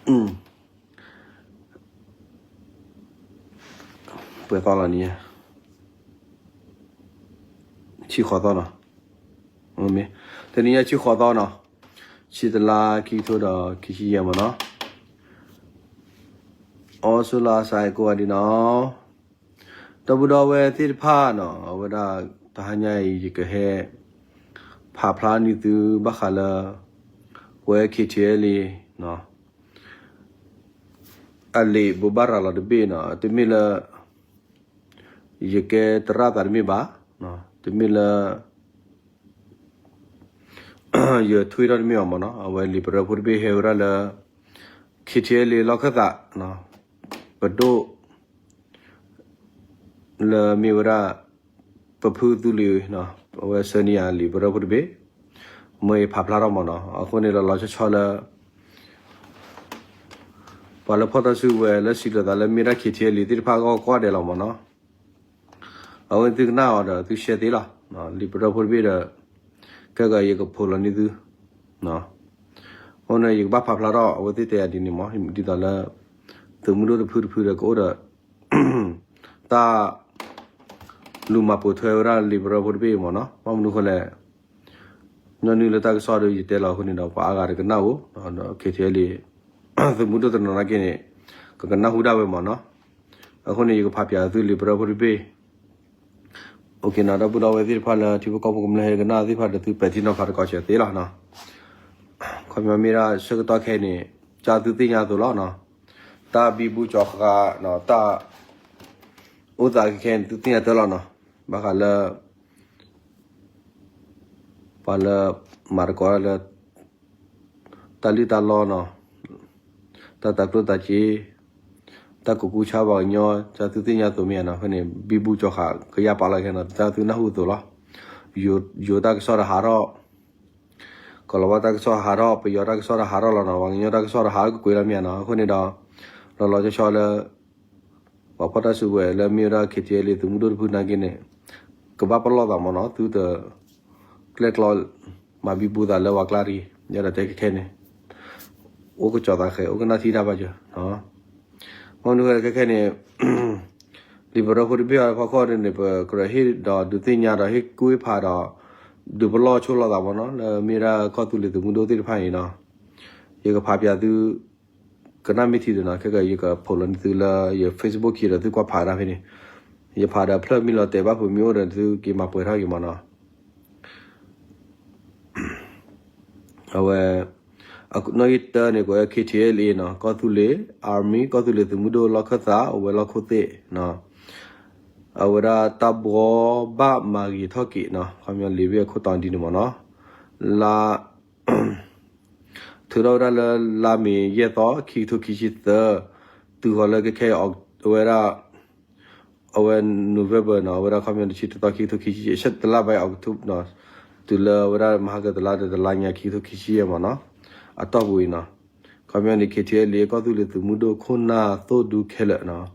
ပှဲၤသီလီၤန့ၣ်, ဆံဃိးသီနီၤ, တနံၤညါဆံဃိးသီနီၤ, ဆံတလါခံကထိဒီးခံဆံယဲၢ်မ့ၢ်နီၤ, အိၣ်ဆူၣ်လီၤစဲကိးဂၤဒဲးနီၤ, ဒီပုၢ်ဒီဝဲၢ်သ့ၣ်တဖၣ်နီၤ, အဝဲဒၣ်တဟါညါအံၤ ယကဟဲ ဖးဖျါန့ၢ်သုဘၣ်ဃးလၢ ပဝဲ KTLA နီၤ အလံာ်ဘိးဘၣ်ရၤလီၤတဘ့ၣ်နီၤ, တမ့ၢ်လၢ ယကဲသရၣ်သးတမ့ၢ်ဘၣ်, တမ့ၢ်လၢ ယထွံၣ်ထီၣ်တမ့ၢ်ဘၣ်မ့ၢ်နီၤ, အဝဲလံာ်ပရၢဖိတဘ့ၣ်ဟဲဝဲဒၣ်လၢ KTLA လီၢ်ခၢၣ်သး ပဒိၣ် လၢမ့ၢ်ဝဲဒၣ် ပဖုသူလ့ၤ အဝဲဆှၢန့ၢ်ယၤလံာ်ပရၢဖိတဘ့ၣ်, မ့ၢ်ယဖးဖျါထီၣ်မ့ၢ်နီၤ, အဃိန့ၣ်လီၤလီၤဆီဆီလၢ ပှၤလၢဖီၣ်တၢ်စုကဝဲၤလၢစံးလိာ်သးလၢမ့ၢ်ဒၣ် KTLA သ့ၣ်တဖၣ်အဂီၢ်ကိးဂၤဒဲးလီၤမ့ၢ်နီၤ, အဝဲသုကနၣ်အီၤဒီးသုရှဲသ့လီၤ, လံာ်ပရၢဖိတဘ့ၣ်ဒီး ခဲကယကဖိးလီၤန့ၢ်သု, အဃိန့ၣ် ယကဘၣ်ဖးဖျါထီၣ်အဝဲသ့ၣ်တဲယၤဒ်န့ၣ်မ့ၢ် ဒ်သိးလၢ သုးမုၢ်ဒိၣ်တဖုတဖုဒီးကအိၣ်ဒီး တၢ် လူၤမၤပိာ်ထွဲဝဲဒၣ်လံာ်ပရၢဖိတဘ့ၣ်မ့ၢ်နီၤ, ဘၣ်မနုၤအဃိလဲၣ်, ညီနုၢ်လၢတၢ်ကစီၣ်ဒီးယတဲလီၤအဃိန့ၣ်ဒီး ပှၤအါဂၤတကနၣ်ဧိၤ, ဒီး KTLA သုးမုၢ်ဒိၣ်တနီၤနီၤက့န့ၣ် ကကနၣ်ဟူဒၣ်ဝဲမ့ၢ်နီၤ, အဃိန့ၣ် ယကဖးပၠးသုလံာ်ပရၢဖိတဘ့ၣ်, အိၣ်က့နီၤဒီပုၢ်ဒီဝဲၢ်သ့ၣ်တဖၣ်လၢထံဖိကီၢ်ဖိကမျၢၢ်ဟဲကနၣ်သ့ၣ်တဖၣ်ဒီးသုပဲာ်ထံနီၤဖးတကီၢ်ဆၢသ့လီၤနီၤ, ခီပညီမ့ၢ်ဒၣ်ဆၢကတီၢ်ခဲအံၤန့ၣ် ကၢ်သုသ့ၣ်ညါအသိးလီၤနီၤ, တၢ်ဘံဘူကၠီၤဃာ်နီၤ, တၢ် အိၣ်သးခဲခဲန့ၣ် သုသ့ၣ်ညါတၢ်လီၤနီၤ, ဘၣ်ဃးလၢ ပှၤလၢ မၤသကိးလၢ တၢ်လံၣ်တၢ်လီနီၤ, တၢ်တၤကျိၣ်တၤစ့, တၢ်ကကူဆါပှၤကညီ, ကၢ်သုသ့ၣ်ညါအသိးမ့ၢ်ဧါနီၤ, ဖဲန့ၣ် ဘံဘူကၠီၤဃာ် ကယၢ်ပာ်လီၤခဲနီၤ, ကၢ်သုနၢ်ဟူအသိးလီၤ, ယိၤတၢ်ကစီၣ်တဟးထီၣ် ကီၤလၤဝါတၢ်ကစီၣ်ဟးထီၣ်, ပယီၤတၢ်ကစီၣ်တဟးထီၣ်လီၤနီၤ, ပှၤကညီတၢ်ကစီၣ်တဟးထီၣ်ကွ့ၢ်ကွ့ၢ်လီၤမ့ၢ်ဧါနီၤ, အဃိန့ၣ်ဒီး လီၤလီၤဆီဆီလၢ ပှၤဖီၣ်တၢ်စုကဝဲၤလၢမ့ၢ်ဝဲဒၣ် KTLA သုးမုၢ်ဒိၣ်တဖုနာ်က့န့ၣ် ကဘၣ်ပလီၢ်သးမ့ၢ်နီၤ, သုတ ကျဲၣ်ကျီ မၤဘံဘူသးလၢပှၤကျါတဂ့ၤ, ယအဲၣ်ဒိးတဲခဲခဲန့ၣ် အိၣ်ကစီၤသးဃဲၤ အိၣ်ကနၣ်ထံတၢ်ဘၣ်စၢၤ, ဘၣ်မနုၤဃိလဲၣ်ခဲခဲန့ၣ် လံာ်ပရၢဖိတဘ့ၣ်အဖီခိၣ်န့ၣ် ပကြၢးဟ့ၣ်ဒီးဒုးသ့ၣ်ညါဒီးဟ့ၣ်ကူၣ်ဟ့ၣ်ဖးဒီး ဒုးပလီၢ်ဆိလီၤသးမ့ၢ်နီၤ, လၢမ့ၢ်ဒၣ်ကီၢ်သူလ့ၤသုးမုၢ်ဒိၣ်သ့ၣ်တဖၣ်အံၤနီၤ, ယကဖးပၠးသု ကနၣ်မ့ၢ်ထံဒီးနီၤ, ခဲကယကဖိးလီၤန့ၢ်သုလၢယ Facebook ခံဒီးသုကွၢ်ဖးဒၣ်ဖဲန့ၣ်, ယဖးဒီးဖျၢၣ်မ့ၢ်လီၤတဲာ်ဘၣ်ဖုးမ့ၢ်အိၣ်ဒီးသုက့ၤမၤပှဲၤထီၣ်က့ၤမ့ၢ်နီၤ, အဝဲ နီၣ်ဂံၢ်တၢန့ၣ် ကိးဝဲ KTLA နီၤ, ကီၢ်သူလ့ၤ Army ကီၢ်သူလ့ၤသုးမုၢ်ဒိၣ်လီၢ်ခၢၣ်သး အဝဲလီၢ်ခိၣ်သ့ၣ်နီၤ, အဝဲဒၣ်တၢ်ဘှီဘၣ်မၤဂ့ၤထီၣ်က့ၤနီၤ, ခီပညီလံာ်ဘ့ၣ်အခိၣ်တီဒ်န့ၣ်မ့ၢ်နီၤ, လါ ထုးထီၣ်ဝဲဒၣ်လၢလါမ့ၤယဲၢ်သီ ခံကထိခံဆံသၢ, တုၤဃီၤလၢခဲခဲအံၤ အဝဲဒၣ် အဝဲ November နီၤ, အဝဲဒၣ်ခီပညီတဆံတသီ ခံကထိခံဆံယဲၢ်, ဆဲးတလါဘၣ် October နီၤ, တုၤလၢအဝဲဒၣ်မဟါကတလါဒီးတလါညါ ခံကထိခံဆံယဲၢ်မ့ၢ်နီၤ, အတီၢ်ပူၤအံၤနီၤ, ခီပညီန့ၣ် KTLA ကီၢ်သူလ့ၤသုးမုၢ်ဒိၣ်ခိၣ်နၢ်သိၣ်ဒူခဲလၢာ်နီၤ,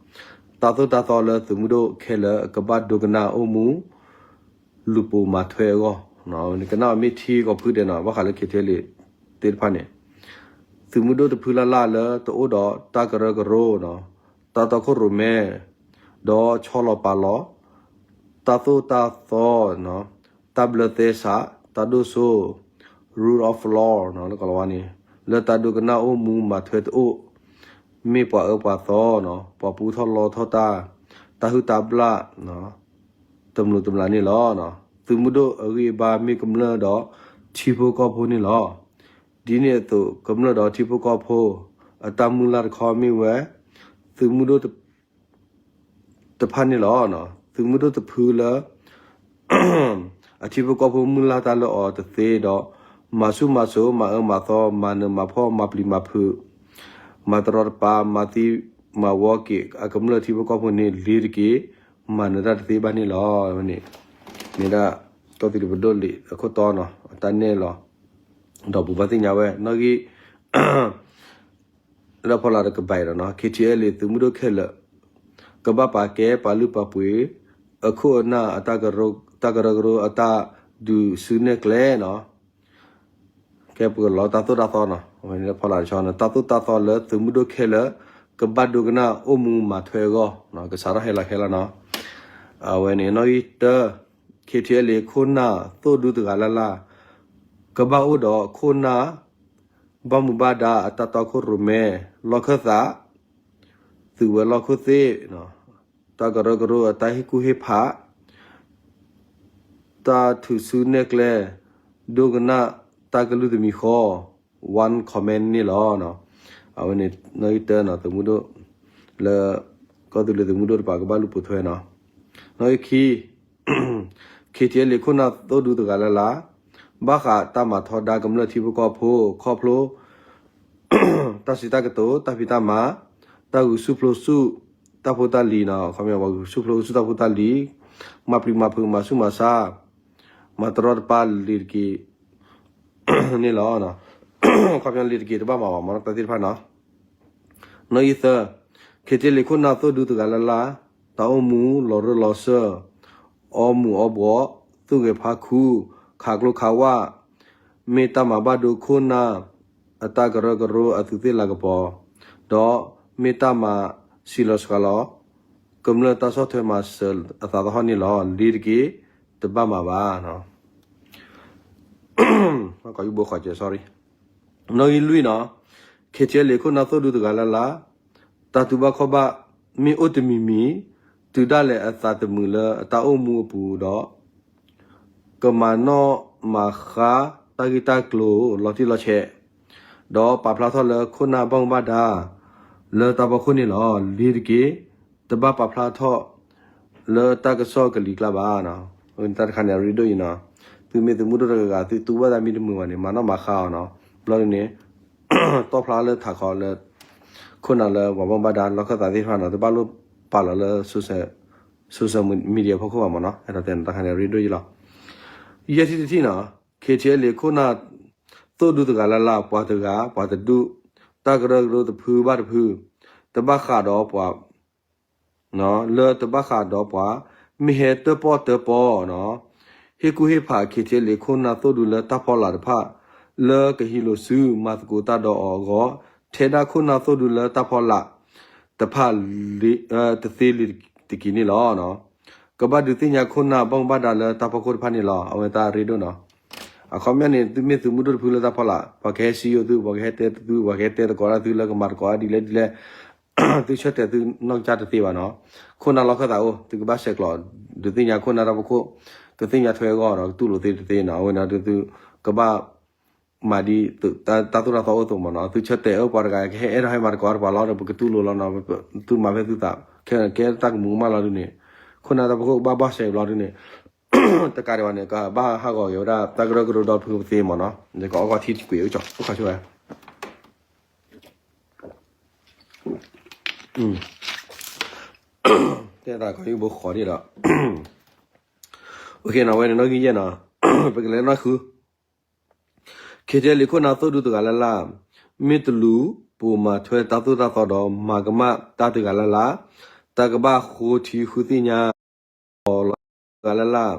တၢ်သိၣ်တၢ်သီလၢသုးမုၢ်ဒိၣ်ခဲလၢာ် ကဘၣ်ဒိကနၣ်အိၣ်မူ လူၤပိာ်မၤထွဲအဂီၢ်, ကနၣ်မ့ၢ်ထံကီၢ်ဖုဒဲးနီၤ, ဘၣ်ဃးလၢ KTLA သ့ၣ်တဖၣ်န့ၣ်, သုးမုၢ်ဒိၣ်တဖုလၢ်လၢ်လၢတအိၣ်ဒီးတၢ်ကရၢကရိနီၤ, တၢ်တီခိၣ်ရိၣ်မဲ ဒီးဆီလီၤပာ်လီၤ, တၢ်သိၣ်တၢ်သီ, တၢ်ဘျၢသဲစး, တၢ်ဒိၣ်စိ, rule of law နီၤ, လၢကီၤလၤဝါန့ၣ်, လၢတၢ်ဒိကနၣ်အိၣ်မူမၤထွဲတအိၣ်, မ့ၢ်ပှၤအၢပှၤသီနီၤ, ပှၤပူထီၣ်လီထီၣ်တၢ်, တၢ်ဟုၣ်တၢ်ဘျၣ် တမျိးတမျာ်န့ၣ်လီၤ. သုးမုၢ်ဒိၣ်အဂံၢ်အဘါမ့ၢ်ကမျၢၢ်ဒီးထံဖိကီၢ်ဖိန့ၣ်လီၤ. ဒ်န့ၣ်အသိး ကမျၢၢ်ဒီးထံဖိကီၢ်ဖိ အတၢ်မုၢ်လၢ်တခီမ့ၢ်ဝဲ သုးမုၢ်ဒိၣ် တဖၣ်န့ၣ်လီၤ. သုးမုၢ်ဒိၣ်တဖုလၢ အထံဖိကီၢ်ဖိမုၢ်လၢ်တၢ်လၢအီၤတသ့ဒီး မၤဆူၣ်မၤစိး မၤအၢမၤသီ မၤနၢၤမၤဖှီၣ် မၤပျံၤမၤဖုး မၤတရီတပါ မၤသံမၤဝီက့ၤ အကမျၢၢ်ထံဖိကီၢ်ဖိန့ၣ် လ့ၤတက့ၢ် မၤနၢၤတၢ်တသ့ဘၣ်န့ၣ်လီၤ. န့ၣ် မ့ၢ်ဒၣ် ကီၢ်သူလ့ၤပဒိၣ်လံာ်အခိၣ်တီနီၤ အတၢ်နဲၣ်လီၤ. ဒီးပဘၣ်သ့ၣ်ညါဝဲ နီၣ်ဂံၢ် လၢဖီလာ်တကပၤအံၤဒီးနီၤ KTLA သုးမုၢ်ဒိၣ်ခဲလၢာ် ကဘၣ်ပာ်ကဲပာ်လုၢ်ပာ်ပှ့ၤ အခိၣ်အနၢ်အတၢ်ကရၢကရိအတၢ်ဒုးစုနဲၣ်ကျဲနီၤ. ကဲပကလီၤတၢ်သိၣ်တၢ်သီနီၤ ဖီလာ်တဆီန့ၣ် တၢ်သိၣ်တၢ်သီလၢသုးမုၢ်ဒိၣ်ခဲလၢာ် ကဘၣ်ဒိကနၣ်အိၣ်မူမၤထွဲအဂီၢ် ကစးထီၣ်ဟဲလီၤခဲလၢာ်နီၤ. အဝဲန့ၣ် နီၣ်ဂံၢ်တၢ ခ့ထံအဲလ့ ခိၣ်နၢ်သိၣ်ဒူတဂၤလၢ်လၢ် ကဘၣ်အိၣ်ဒီးခိၣ်နၢ် ဘၣ်မူဘၣ်ဒါအတၢ်တီခိၣ်ရိၣ်မဲ လီၢ်ခၢၣ်သး သုးဝဲၤလီၢ်ခိၣ်သ့ၣ် တၢ်ကရၢကရိအတၢ်ဟ့ၣ်ကူၣ်ဟ့ၣ်ဖး တၢ်ထုးစုနဲၣ်ကျဲ ဒိကနၣ်တၢ်ကလုၢ်တမံၤဃီ one comment န့ၣ်လီၤ. အဝဲန့ၣ် နီၣ်ဂံၢ်တၢနီၤ သုးမုၢ်ဒိၣ် လၢ ကီၢ်သူလ့ၤသုးမုၢ်ဒိၣ်တပၤကဘၣ်လူၤပိာ်ထွဲနီၤ. နီၣ်ဂံၢ်ခံ ခ့ထံအဲလ့ ခိၣ်နၢ်သိၣ်ဒူတဂၤလၢ်လၢ် ဘၣ်ဃးတၢ်မၤထီဒါကမျၢၢ်ထံဖိကီၢ်ဖိ ခီဖျိ တၢ်စံးတၢ်ကတိၤ တၢ်ဖံးတၢ်မၤ တၢ်ဂုာ်ဆူၣ်ပျိဆူၣ် တၢ်ဖိတၢ်လံၤနီၤ ခီပညီ ပှၤဂုာ်ဆူၣ်ပျိဆူၣ်တၢ်ဖိတၢ်လံၤ မၤပျံၤမၤဖုး မၤဆူၣ်မၤဆါ မၤတရီတပါလံၤတက့ၢ်န့ၣ်လီၤ. ခီပညီလံၤတက့ၢ်တဘၣ်မၤဘၣ်မ့ၢ်နီၤ တၢ်သ့ၣ်တဖၣ်နီၤ. နီၣ်ဂံၢ်သၢ ခ့ထံအဲလ့ ခိၣ်နၢ်သိၣ်ဒူတဂၤလၢ်လၢ် တၢ်အိၣ်မူလီၤရၢၢ်လီၤစၢၢ် အီမူၤအီဘှီး သူၣ်ဂဲၤဖးခူ ခးကျိခးဝၣ် မ့ၢ်တၢ်မၤဘၣ်ဒိခိၣ်နၢ် အတၢ်ကရၢကရိအသူးသ့ၣ်လၤကပီၤ ဒီးမ့ၢ်တၢ်မၤဆံးလီၤစှၤလီၤ ကမျၢၢ်တၢ်ဆီၣ်ထွဲမၤစၢၤအသးသဟီၣ်န့ၣ်လီၤ. လံၤတက့ၢ် တဘၣ်မၤဘၣ် ကီးယဘိဃီးကဲ sorry. နီၣ်ဂံၢ်လွံၢ်နီၤ ခ့ထံအဲလ့ ခိၣ်နၢ်သိၣ်ဒူတဂၤလၢ်လၢ် တၢ်တူၢ်ဘၣ်ခီၣ်ဘၣ် မ့ၢ်အိၣ်တမံၤမံၤ တုၤဒၣ်လဲာ်အသးတမုာ်လၢအတၢ်အိၣ်မူအပူၤဒီး ကမၤနီၣ်မၤဃါတၢ်ဂ့ၢ်တၢ်ကျိၤလီၤတံၢ်လီၤဆဲး ဒီးပာ်ဖျါထီၣ်လၢခိၣ်နၢ်ဘၣ်မူဘၣ်ဒါ လၢတၢ်ဖီခိၣ်န့ၣ်လီၤ. လံၤတက့ၢ် တဘၣ်ပာ်ဖျါထီၣ် လၢတၢ်ကစီၣ်ကလံၤကျါဘၣ်. တၢ်တခါန့ၣ် အရ့ဒိၣ်အံၤနီၤ သုမ့ၢ်သုးမုၢ်ဒိၣ်တဂၤဂၤ သုတူၢ်ဘၣ်တၢ်မံတမုာ်ဘၣ်န့ၣ် မၤနီၣ်မၤဃါအီၤနီၤ ဘျီဒ်န့ၣ် တီၣ်ဖျါလၢထးခီလၢ ခိၣ်နၢ်လၢပှၤဘၣ်မူဘၣ်ဒါလီၢ်ခၢၣ်သးသ့ၣ်တဖၣ်နီၤ တဘၣ်လိၣ်ပာ်လီၤလၢ social media ဖီခိၣ်ဘၣ်မ့ၢ်နီၤ အဲၣ်ဒိးတဲန့ၣ် တၢ်တခါန့ၣ် အရ့ဒိၣ်အံၤလီၤ. ယဲၢ်ထံၣ်တထံၣ်နီၤ ခ့ထံအဲလ့ ခိၣ်နၢ်သိၣ်ဒူတဂၤလၢ်လၢ် ပှၤတဂၤ ပှၤတဒူၣ် တၢ်ကရၢကရိတဖုဘၣ်တဖု တဘၣ်ဃးဒီးပှၤ လၢတဘၣ်ဃးဒီးပှၤ မ့ၢ်ဟဲတၢၣ်ပီၣ်တၢၣ်ပီနီၤ ဟ့ၣ်ကူၣ်ဟ့ၣ်ဖး ခ့ထံအဲလ့ ခိၣ်နၢ်သိၣ်ဒူလၢတၢ်ဖီလာ်တဖၣ် လၢကဟံးလိာ်စုမၤသကိးတၢ်ဒီးအီၤအဂီၢ် ထဲဒၣ်ခိၣ်နၢ်သိၣ်ဒူလၢတၢ်ဖီလာ်တဖၣ် တသ့လံၤတက့ၢ်န့ၣ်လီၤ. ကဘၣ်ဒုးသ့ၣ်ညါခိၣ်နၢ်ဘၣ်မူဘၣ်ဒါလၢတၢ်ဖီခိၣ်တဖၣ်န့ၣ်လီၤ. အဝဲတၢ်ရ့ဒိၣ်နီၤ အခီပညီန့ၣ် သုမ့ၢ်သုးမုၢ်ဒိၣ်တဖုလၢတၢ်ဖီလာ် ပှၤကဟဲစံယိၣ်သု ပှၤကဟဲတဲသု ပှၤကဟဲတဲသကိးတၢ်သုလၢကမၤသကိးဒ်လဲၣ်ဒ်လဲၣ် သုဆၢတဲာ်သုနီၢ်ကစၢ်တသ့ဘၣ်နီၤ. ခိၣ်နၢ်လီၢ်ခၢၣ်သးအိၣ် သုကဘၣ်ဆဲးကျိး ဒုးသ့ၣ်ညါခိၣ်နၢ်တၢ်ဖီခိၣ် ကသ့ၣ်ညါထွဲအဂီၢ်ဒီးကတူၢ်လိာ်သ့တသ့နီၤ. အဝဲန့ၣ်ဒုးသုကဘၣ် မၤဒ် တၢ်သိၣ်တၢ်သီအိၣ်အသိးမ့ၢ်နီၤ. သုဆၢတဲာ်အၢပှၤတဂၤကဟဲအဲၣ်ဒိးဟဲမၤသကိးတပှၤလီၤဒီး ပကတူၢ်လိာ်လီၤနီၤ. သုမၤဖဲသုသး ကဲတၢ်ကမူၤကမၣ်လီၤဒုးန့ၣ် ခိၣ်နၢ်တၢ်ဖီခိၣ်ကဘၣ်ဘၣ်ဆဲးဘျီဒုးန့ၣ် တကးဒံးဘၣ်န့ၣ် ကဘၣ်ဟးဂီၤက့ၤဝဲဒၣ် တၢ်ကရၢကရိဒီဖုကသ့မ့ၢ်နီၤ. ယကအီၣ်ကီၢ်ထံတကွံာ်အိၣ်ကၠီအိၣ်ခီဆိဝဲ တဲသးကီးယဘိဃီဒ်ဒီး အဝဲန့ၣ်နီၣ်ဂံၢ်ယဲၢ်နီၤ ပကလဲၤနီၣ်ဃု ခ့ထံအဲလ့ ခိၣ်နၢ်သိၣ်ဒူတဂၤလၢ်လၢ် မ့ၢ်တလူၤပိာ်မၤထွဲတၢ်သိၣ်တၢ်သီဒီး မၤကမၣ်တၢ်တဂၤလၢ်လၢ် တၢ်ကဘၣ်ဃိထံဃုသ့ၣ်ညါအီၤလီၤ. တဂၤလၢ်လၢ်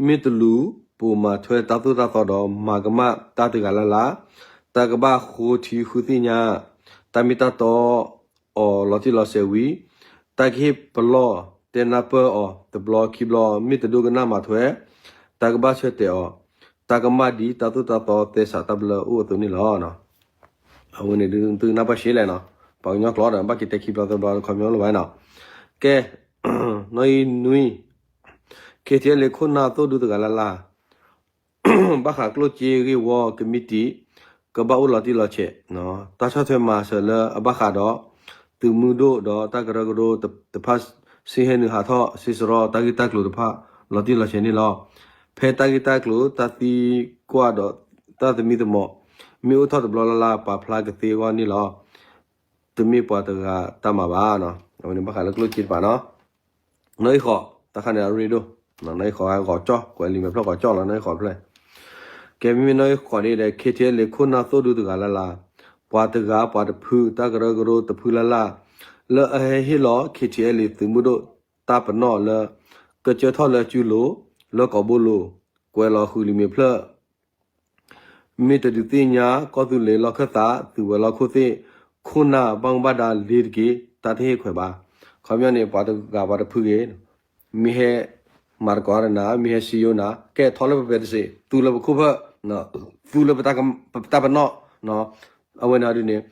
မ့ၢ်တလူၤပိာ်မၤထွဲတၢ်သိၣ်တၢ်သီဒီး မၤကမၣ်တၢ်တဂၤလၢ်လၢ် တၢ်ကဘၣ်ဃိထံဃုသ့ၣ်ညါ တၢ်မ့ၢ်တၢ်တီအီၤလီၤတံၢ်လီၤဆဲးဝံၤ တၢ်ကဟ့ၣ်ပလီၢ်တဲနၢ်ပၢၢ်အီၤတဘျီခံဘျီ မ့ၢ်တဒိကနၣ်မၤထွဲ တၢ်ကဘၣ်ဆၢတဲာ်အီၤ တၢ်ကမၣ်ဒ်တၢ်သိၣ်တၢ်သီသဲစးတၢ်ဘျၢအိၣ်အသိးန့ၣ်လီၤ. အဝဲန့ၣ်ဒုးသုကနၢ်ပၢၢ်ရှဲလဲၣ်နီၤ ပှၤကညီကျိာ်ဒီး ဘၣ်က့ၤတဲခံဘျီသၢဘျီ ခီပညီလၢၤဘၣ်နီၤ. ကဲ နီၣ်ဂံၢ်နွံ ခ့ထံအဲလ့ ခိၣ်နၢ်သိၣ်ဒူတဂၤလၢ်လၢ် ဘၣ်ဃးကျိၣ်စ့ဂ့ၢ်ဝီကမံးတံာ် ကဘၣ်အိၣ်လီၤတံၢ်လီၤဆဲး တၢ်ဆီၣ်ထွဲမၤစၢၤလၢအဘၣ်ဃးဒီး သုးမုၢ်ဒိၣ်ဒီးတၢ်ကရၢကရိတဖၣ် စ့ဟဲနုာ်ဟးထီၣ်စ့စရီတၢ်ဂ့ၢ်တၢ်ကျိၤတဖၣ် လီၤတံၢ်လီၤဆဲးန့ၣ်လီၤ. ဖဲတၢ်ဂ့ၢ်တၢ်ကျိၤ တၢ်သံကွၢ်ဒီးတၢ်သမံသမိး မ့ၢ်အိၣ်ထီၣ်တဘျီလၢ်လၢ် ပာ်ဖျါကသ့အဂီၢ်န့ၣ်လီၤ. တမ့ၢ်ပှၤတဂၤတၢ်မၤဘၣ်. အဝဲန့ၣ်ဘၣ်ဃးလၢကျိၣ်စ့တဖၣ်နီၤ နီၣ်ဂံၢ်ဃိး တၢ်ခါန့ၣ်အရ့ဒိၣ် နီၣ်ဂံၢ်ဃိးဂီၤကၠီ ကွဲးလံာ်မဲာ်ဖျၢၣ်ဂီၤကၠီလီၤ နီၣ်ဂံၢ်ဃိးဖျၢၣ် ကဲမ့မ့ၢ်နီၣ်ဂံၢ်ဃိးန့ၣ်ဒီး ခ့ထံအဲလ့ ခိၣ်နၢ်သိၣ်ဒူတဂၤလၢ်လၢ် ပှၤတဂၤပှၤတဖု တၢ်ကရၢကရိတဖုလၢ်လၢ် လၢအဟဲဟ့ၣ်လီၤ ခ့ထံအဲလ့ သုးမုၢ်ဒိၣ်တၢ်ပနီၣ်လၢ ကဆှၢထီၣ်လၢစုလိၤ လၢကီးဘိလိၤ ကွဲးလီၤဃုာ်လံာ်မဲာ်ဖျၢၣ် မ့ၢ်တဒုးသ့ၣ်ညါကီၢ်သူလ့ၤလီၢ်ခၢၣ်သး သုးဝဲၤလီၢ်ခိၣ်သ့ၣ် ခိၣ်နၢ်ဘၣ်မူဘၣ်ဒါလ့ၤတက့ၢ် တၢ်တဟ့ၣ်ခွဲးဘၣ်. ခီပညီန့ၣ် ပှၤတဂၤပှၤတဖုဂ့ၤ မ့ၢ်ဟဲမၤသကိးတၢ်ဒီးနၤ မ့ၢ်ဟဲစံယိၣ်နၤ ကဲထီၣ်လၢပပဲတစ့း သူလၢပခိၣ်ဖၢၣ် သူလၢပတၢ်ပနီၣ် အဝဲန့ၣ်ဒ်န့ၣ်